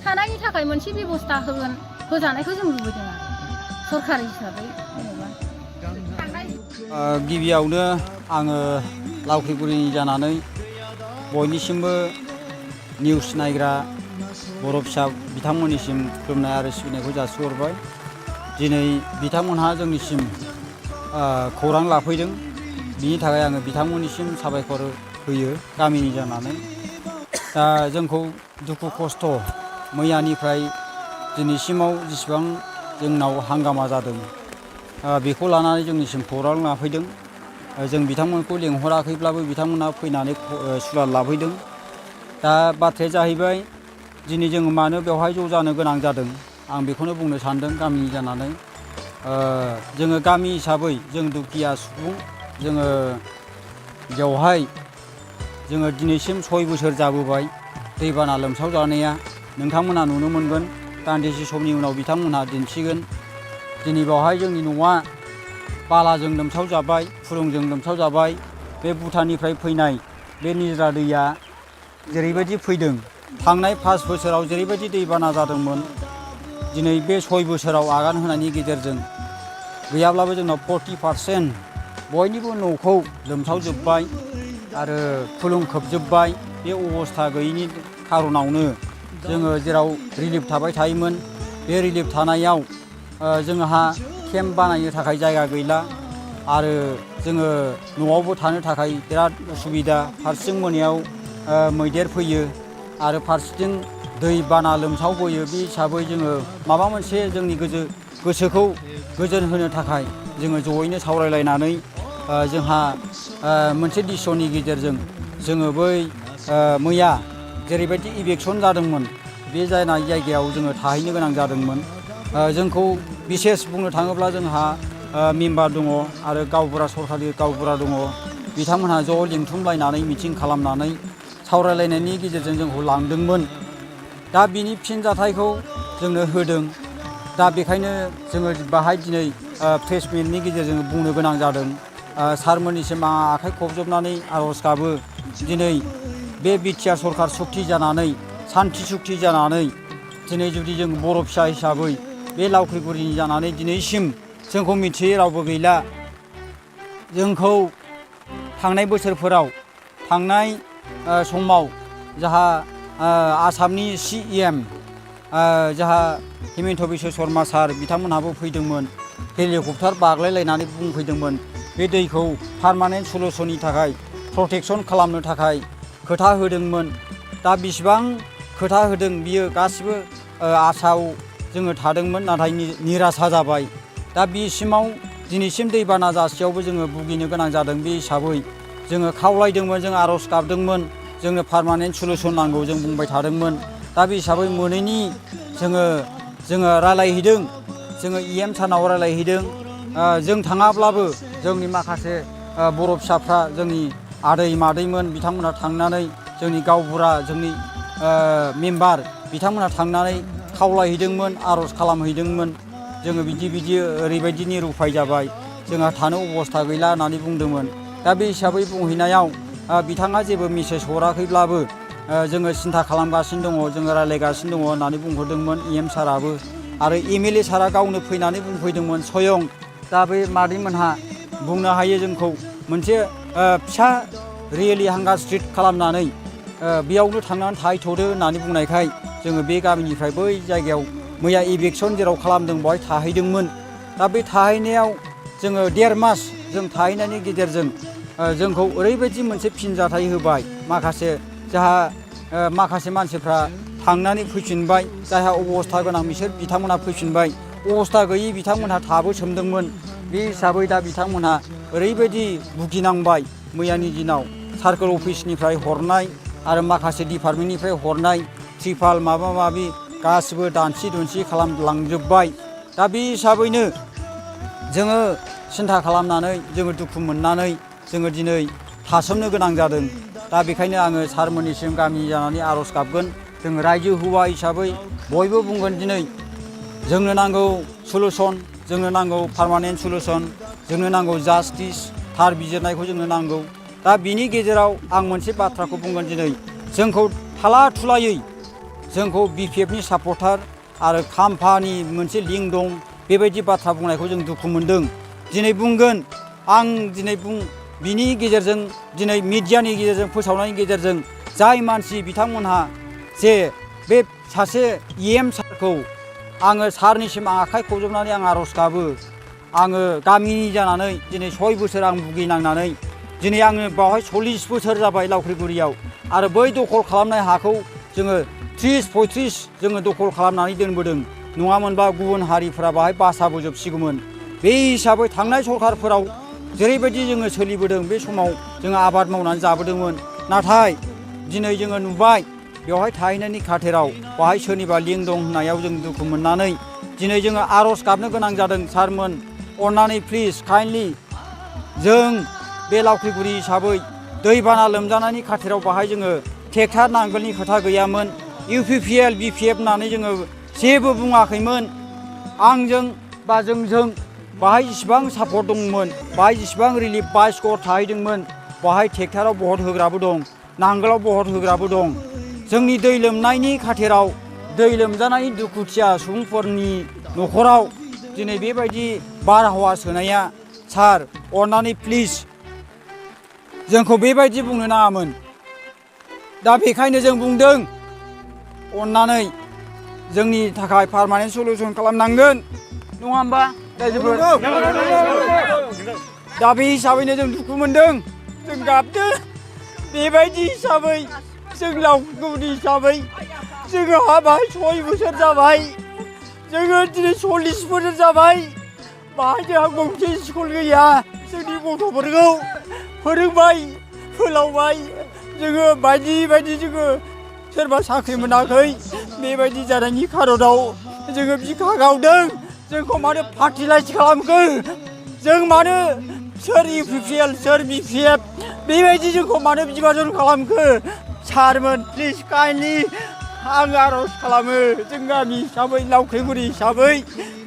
Speaker 2: थानायनि थाखाय मोनसे बेब'स्था होजानायखौ जों लुबैदों आरो सरकार हिसाबै जेनेबा
Speaker 6: गिबियावनो आङो लावख्रिगुरिनि जानानै बयनिसिमबो निउस नायग्रा बर' फिसा बिथांमोननिसिम खुलुमनाय आरो सिबिनायखौ जासिहरबाय दिनै बिथांमोनहा जोंनिसिम खौरां लाफैदों बिनि थाखाय आङो बिथांमोननिसिम साबायखर होयो गामिनि जानानै दा जोंखौ दुखु खस्थ' मैयानिफ्राय दिनैसिमाव जेसेबां जोंनाव हांगामा जादों बेखौ लानानै जोंनिसिम खौरां लाफैदों जों बिथांमोनखौ लेंहराखैब्लाबो बिथांमोनहा फैनानै सुलाद लाफैदों दा बाथ्राया जाहैबाय दिनै जोङो मानो बेवहाय ज' जानो गोनां जादों आं बेखौनो बुंनो सानदों गामिनि जानानै जोङो गामि हिसाबै जों दुखिया सुबुं जोङो बेवहाय जोङो दिनैसिम 6 बोसोर जाबोबाय दैबाना लोमसाव जानाया नोंथांमोना नुनो मोनगोन दान्दिसे समनि उनाव बिथांमोनहा दिन्थिगोन दिनै बेवहाय जोंनि न'आ बालाजों लोमसाव जाबाय फुलुंजों लोमसाव जाबाय बे भुटाननिफ्राय फैनाय बे निज्रा दैया जेरैबायदि फैदों थांनाय 5 बोसोराव जेरैबायदि दैबाना जादोंमोन दिनै बे 6 बोसोराव आगान होनायनि गेजेरजों गैयाब्लाबो जोंनाव 40% बयनिबो न'खौ लोमसावजोब्बाय आरो फुलुं खोबजोब्बाय बे अबस्था गैयैनि खारनावनो जोङो जेराव रिलिफ थाबाय थायोमोन बे रिलिफ थानायाव जोंहा केम्प बानायनो थाखाय जायगा गैला आरो जोङो न'आवबो थानो थाखाय बिराद उसुबिदा फारसेथिं मोनायाव मैदेर फैयो आरो फारसेथिं दै बाना लोमसावबोयो बे हिसाबै जोङो माबा मोनसे जोंनि गोसोखौ गोजोन होनो थाखाय जोङो जयैनो सावरायलायनानै जोंहा मोनसे डिसिसननि गेजेरजों जोङो बै मैया जेरैबायदि इभेकसन जादोंमोन बे जायगायाव जोङो थाहैनो गोनां जादोंमोन जोंखौ बिसेस बुंनो थाङोब्ला जोंहा मेम्बार दङ आरो गावबुरा सरकारि गावबुरा दङ बिथांमोनहा ज' लिंथुमलायनानै मिटिं खालामनानै सावरायलायनायनि गेजेरजों जोंखौ लांदोंमोन दा बिनि फिनजाथायखौ जोंनो होदों दा बेखायनो जोङो बाहाय दिनै प्रेस मिटनि गेजेरजों बुंनो गोनां जादों सारमोननिसिम आं आखाइ खबजबनानै आर'ज गाबो दिनै बे बिटिआर सरकार सुक्ति जानानै सान्थि सुक्ति जानानै दिनै जुदि जों बर' फिसा हिसाबै बे लावख्रिगुरिनि जानानै दिनैसिम जोंखौ मिथियै रावबो गैला जोंखौ थांनाय बोसोरफोराव थांनाय समाव जाहा आसामनि CEM जाहा हिमन्त बिश्व शर्मा सार बिथांमोनहाबो फैदोंमोन हेलिकप्टार बाग्लायलायनानै बुंफैदोंमोन बे दैखौ पार्मानेन्ट सलुसननि थाखाय प्रटेक्सन खालामनो थाखाय खोथा होदोंमोन दा बिसिबां खोथा होदों बियो गासिबो आसायाव जोङो थादोंमोन नाथाय निरासा जाबाय दा बिसिमाव दिनैसिम दैबाना जासेयावबो जोङो भुगिनो गोनां जादों बे हिसाबै जोङो खावलायदोंमोन जों आर'ज गाबदोंमोन जोंनो पार्मानेन्ट सलुसन नांगौ जों बुंबाय थादोंमन दा बे हिसाबै मोनैनि जोङो रायलायहैदों जोङो EM सानाव रायलायहैदों जों थाङाब्लाबो जोंनि माखासे बर' फिसाफ्रा जोंनि आदै मादैमोन बिथांमोनहा थांनानै जोंनि गावबुरा जोंनि मेम्बार बिथांमोनहा थांनानै खावलायहैदोंमोन आर'ज खालामहैदोंमोन जोङो बिदि ओरैबायदि निरुपाय जाबाय जोंहा थानो अबस्था गैला होननानै बुंदोंमोन दा बे हिसाबै बुंहैनायाव बिथाङा जेबो मेसेज हराखैब्लाबो जोङो सिन्था खालामगासिनो दङ जोङो रायज्लायगासिनो दङ होननानै बुंहरदोंमोन EM साराबो आरो MLA सारा गावनो फैनानै बुंफैदोंमोन स्वयं दा बे मादैमोनहा बुंनो हायो जोंखौ मोनसे फिसा रियेलि हांगार स्ट्रिट खालामनानै बेयावनो थांनानै थाहैथ'दो होननानै बुंनायखाय जोङो बे गामिनिफ्राय बै जायगायाव मैया इभिकसन जेराव खालामदों बेवहाय थाहैदोंमोन दा बे थाहैनायाव जोङो 1.5 मास जों थाहैनायनि गेजेरजों जोंखौ ओरैबायदि मोनसे फिनजाथाय होबाय माखासे मानसिफ्रा थांनानै फैफिनबाय जायहा अबस्था गोनां बिथांमोनहा फैफिनबाय अबस्था गैयि बिथांमोनहा थाबोसोमदोंमोन बे हिसाबै दा बिथांमोनहा ओरैबायदि भुगिनांबाय मैयानि दिनाव सार्कोल अफिसनिफ्राय हरनाय आरो माखासे डिपार्टमेन्टनिफ्राय हरनाय त्रिपाल माबा माबि गासिबो दानसि दुनसि खालामलांजोब्बाय दा बे हिसाबैनो जोङो सिन्था खालामनानै जोङो दुखु मोननानै जोङो दिनै थासोमनो गोनां जादों दा बेखायनो आङो सारमोननिसिम गामि जानानै आर'ज गाबगोन जों रायजो हौवा हिसाबै बयबो बुंगोन दिनै जोंनो नांगौ सलुसन जोंनो नांगौ पार्मानेन्ट सलुसन जोंनो नांगौ जास्टिस थार बिजिरनायखौ जोंनो नांगौ दा बिनि गेजेराव आं मोनसे बाथ्राखौ बुंगोन दिनै जोंखौ थाला थुलायै जोंखौ BPFनि सापर्टार आरो खाम्फानि मोनसे लिंक दं बेबायदि बाथ्रा बुंनायखौ जों दुखु मोनदों दिनै बुंगोन आं दिनै बिनि गेजेरजों दिनै मिडियानि गेजेरजों फोसावनायनि गेजेरजों जाय मानसि बिथांमोनहा जे बे सासे EM सारखौ आङो सारनिसिम आखाइ खबजबनानै आं आर'ज गाबो आङो गामिनि जानानै दिनै 6 बोसोर आं भुगिनांनानै दिनै आङो बावहाय 40 बोसोर जाबाय लावख्रिगुरियाव आरो बै दखल खालामनाय हाखौ जोङो 30-35 जोङो दखल खालामनानै दोनबोदों नङामोनबा गुबुन हारिफोरा बाहाय बासाबोजोबसिगौमोन बे हिसाबै थांनाय सरखारफोराव जेरैबायदि जोङो सोलिबोदों बे समाव जोङो आबाद मावनानै जाबोदोंमोन नाथाय दिनै जोङो नुबाय बेवहाय थाहैनायनि खाथिराव बाहाय सोरनिबा लिंक दं होननायाव जों दुखु मोननानै दिनै जोङो आर'ज गाबनो गोनां जादों सारमोन अननानै प्लिज काइन्डलि जों बे लावख्रिगुरि हिसाबै दैबाना लोमजानायनि खाथिराव बाहाय जोङो ट्रेक्टर नांगोलनि खोथा गैयामोन UPPL BPF होननानै जोङो जेबो बुङाखैमोन आंजों बा जोंजों बाहाय जिसिबां सापर्ट दंमोन बाहाय जिसिबां रिलिफ बाइस्क'र थाहैदोंमोन बाहाय ट्रेक्टराव बहद होग्राबो दं नांगोलाव बहद होग्राबो दं जोंनि दै लोमनायनि खाथिराव दै लोमजानाय दुखुथिया सुबुंफोरनि न'खराव दिनै बेबायदि बारहावा सोनाया सार अननानै प्लिज जोंखौ बेबायदि बुंनो नाङामोन दा बेखायनो जों बुंदों अननानै जोंनि थाखाय पार्मानेन्ट सलुसन खालामनांगोन नङा होमबा दा बे हिसाबैनो जों दुखु मोनदों जों गाबदों बेबायदि हिसाबै जों लावख्रिगुरि हिसाबै जोङो हाबाय 6 बोसोर जाबाय जोङो दिनै 40 बोसोर जाबाय बाहाय जोंहा गंसे स्कुल गैया जोंनि गथ'फोरखौ फोरोंबाय फोलावबाय जोङो बायदि जोङो सोरबा साख्रि मोनाखै बेबायदि जानायनि खारनाव जोङो बिखा गावदों जोंखौ मानो पार्टिलाइज खालामखो जों मानो सोर UPPL सोर BPF बेबायदि जोंखौ मानो बिभाजन खालामखो सारमोन प्लिज काइन्डलि आं आर'ज खालामो जों गामि हिसाबै लावख्रिगुरि हिसाबै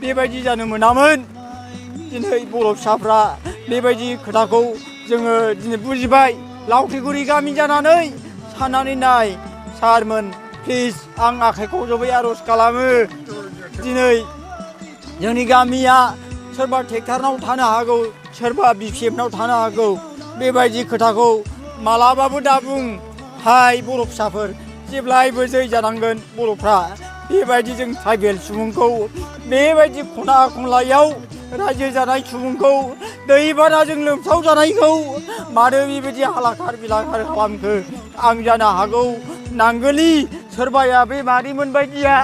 Speaker 6: बेबायदि जानो मोनामोन दिनै बर' फिसाफ्रा बेबायदि खोथाखौ जोङो दिनै बुजिबाय लावख्रिगुरि गामि जानानै साननानै नाय सारमोन प्लिज आं आखाइखौ जबै आर'ज खालामो दिनै जोंनि गामिया सोरबा ट्रेक्टरनाव थानो हागौ सोरबा BPFनाव थानो हागौ बेबायदि खोथाखौ मालाबाबो दा बुं हाय बर' फिसाफोर जेब्लायबो जै जानांगोन बर'फ्रा बेबायदि जों ट्राइबेल सुबुंखौ बेबायदि खना खनलायाव रायजो जानाय सुबुंखौ दैबानाजों लोमसाव जानायखौ मानो बेबायदि हालाखार बिलाखार खालामखो आं जानो हागौ नांगोलि सोरबाया बे मादैमोन बायदिया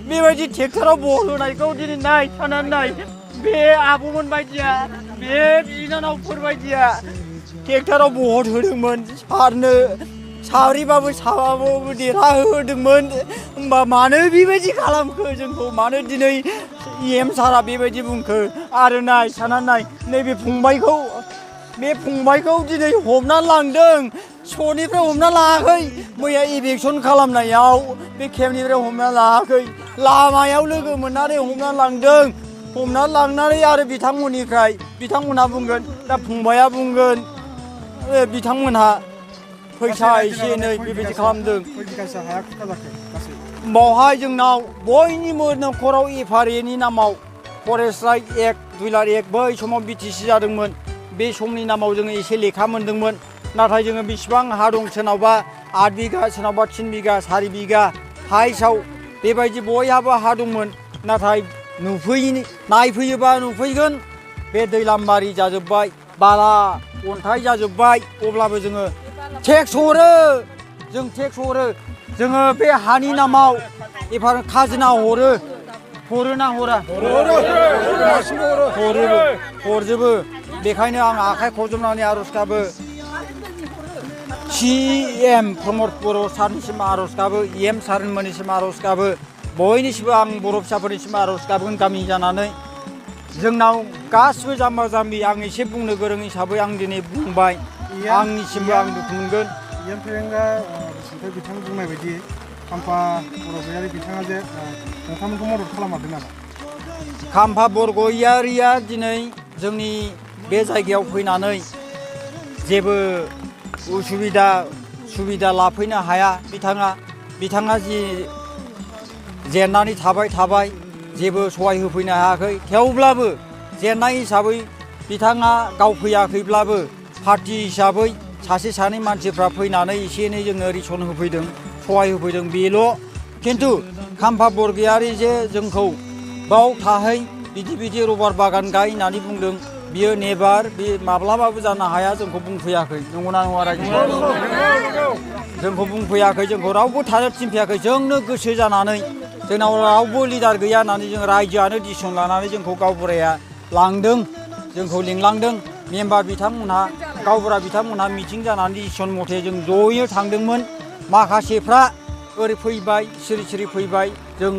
Speaker 6: बेबायदि ट्रेक्टराव बहद होनायखौ दिनै नाय साननानै नाय बे आब'मोन बायदिया बे बिनानावफोर बायदिया ट्रेक्टराव बहद होदोंमोन सारनो साब्रैबाबो साबाबाबो देरहाहोदोंमोन होमबा मानो बेबायदि खालामखो जोंखौ मानो दिनै EM सारा बेबायदि बुंखो आरो नाय साननानै नाय नैबे फंबायखौ बे फंबायखौ दिनै हमना लांदों स'निफ्राय हमना लाङाखै मैया इभिकसन खालामनायाव बे केम्पनिफ्राय हमना लाङाखै लामायाव लोगो मोननानै हमना लांदों हमना लांनानै आरो बिथांमोनहा बुंगोन दा फंबाया बुंगोन बिथांमोनहा फैसा एसे एनै बेबायदि खालामदों बावहाय जोंनाव बयनिबो न'खराव एफआरएनि नामाव फरेस्ट राइट एक्ट 2001 बै समाव बिटिसि जादोंमोन बे समनि नामाव जोङो एसे लेखा मोन्दोंमोन नाथाय जोङो बेसेबां हा दं सोरनावबा 8 बिगा सोरनावबा 3 बिगा 4 बिगा हाइसाव बेबायदि बयहाबो हा दंमोन नाथाय नायफैयोबा नुफैगोन बे दैलामबारि जाजोब्बाय बाला अन्थाइ जाजोब्बाय अब्लाबो जोङो टेक्स हरो जोङो बे हानि नामाव एफार खाजोना हरोना हरा हरजोबो बेखायनो आं आखाइ खबजबनानै आर'ज गाबो CM प्रमद बर' सारनिसिम आर'ज गाबो EM सारमोननिसिम आर'ज गाबो बयनिसिमबो आं बर' फिसाफोरनिसिम आर'ज गाबगोन गामि जानानै जोंनाव गासिबो जाम्बा जाम्बि आं एसे बुंनो गोरों हिसाबै आं दिनै बुंबाय आंनिसिमबो आं दुखु मोनगोन
Speaker 3: EM फेरेंगा बिसोरनिफ्राय बिथां बुंनाय बायदि खाम्फा बरगयारि बिथाङा जे नोंथांमोनखौ मदद खालामाखै नामा
Speaker 6: खाम्फा बरगयारिया दिनै जोंनि बे जायगायाव फैनानै जेबो सुबिदा लाफैनो हाया बिथाङा जि जेननानै थाबाय जेबो सहाय होफैनो हायाखै थेवब्लाबो जेननाय हिसाबै बिथाङा गाव फैयाखैब्लाबो पार्टि हिसाबै सासे सानै मानसिफ्रा फैनानै एसे एनै जोंनो रिसन होफैदों सहाय होफैदों बेल' खिन्थु खाम्फा बरगयारि जे जोंखौ बाव थाहै बिदि रबार बागान गाय होननानै बुंदों बियो नेभार बे माब्लाबाबो जानो हाया जोंखौ बुंफैयाखै नंगौना नङा रायजो जोंखौ बुंफैयाखै जोंखौ रावबो थानो थिनफैयाखै जोंनो गोसो जानानै जोंनाव रावबो लिडार गैया होननानै जों रायजोआनो डिसिसन लानानै जोंखौ गावबुराया लांदों जोंखौ लिंलांदों मेम्बार बिथांमोनहा गावबुरा बिथांमोनहा मिटिं जानानै डिसिसन मथे जों ज'यैनो थांदोंमोन माखासेफ्रा ओरै फैबाय सिरि फैबाय जों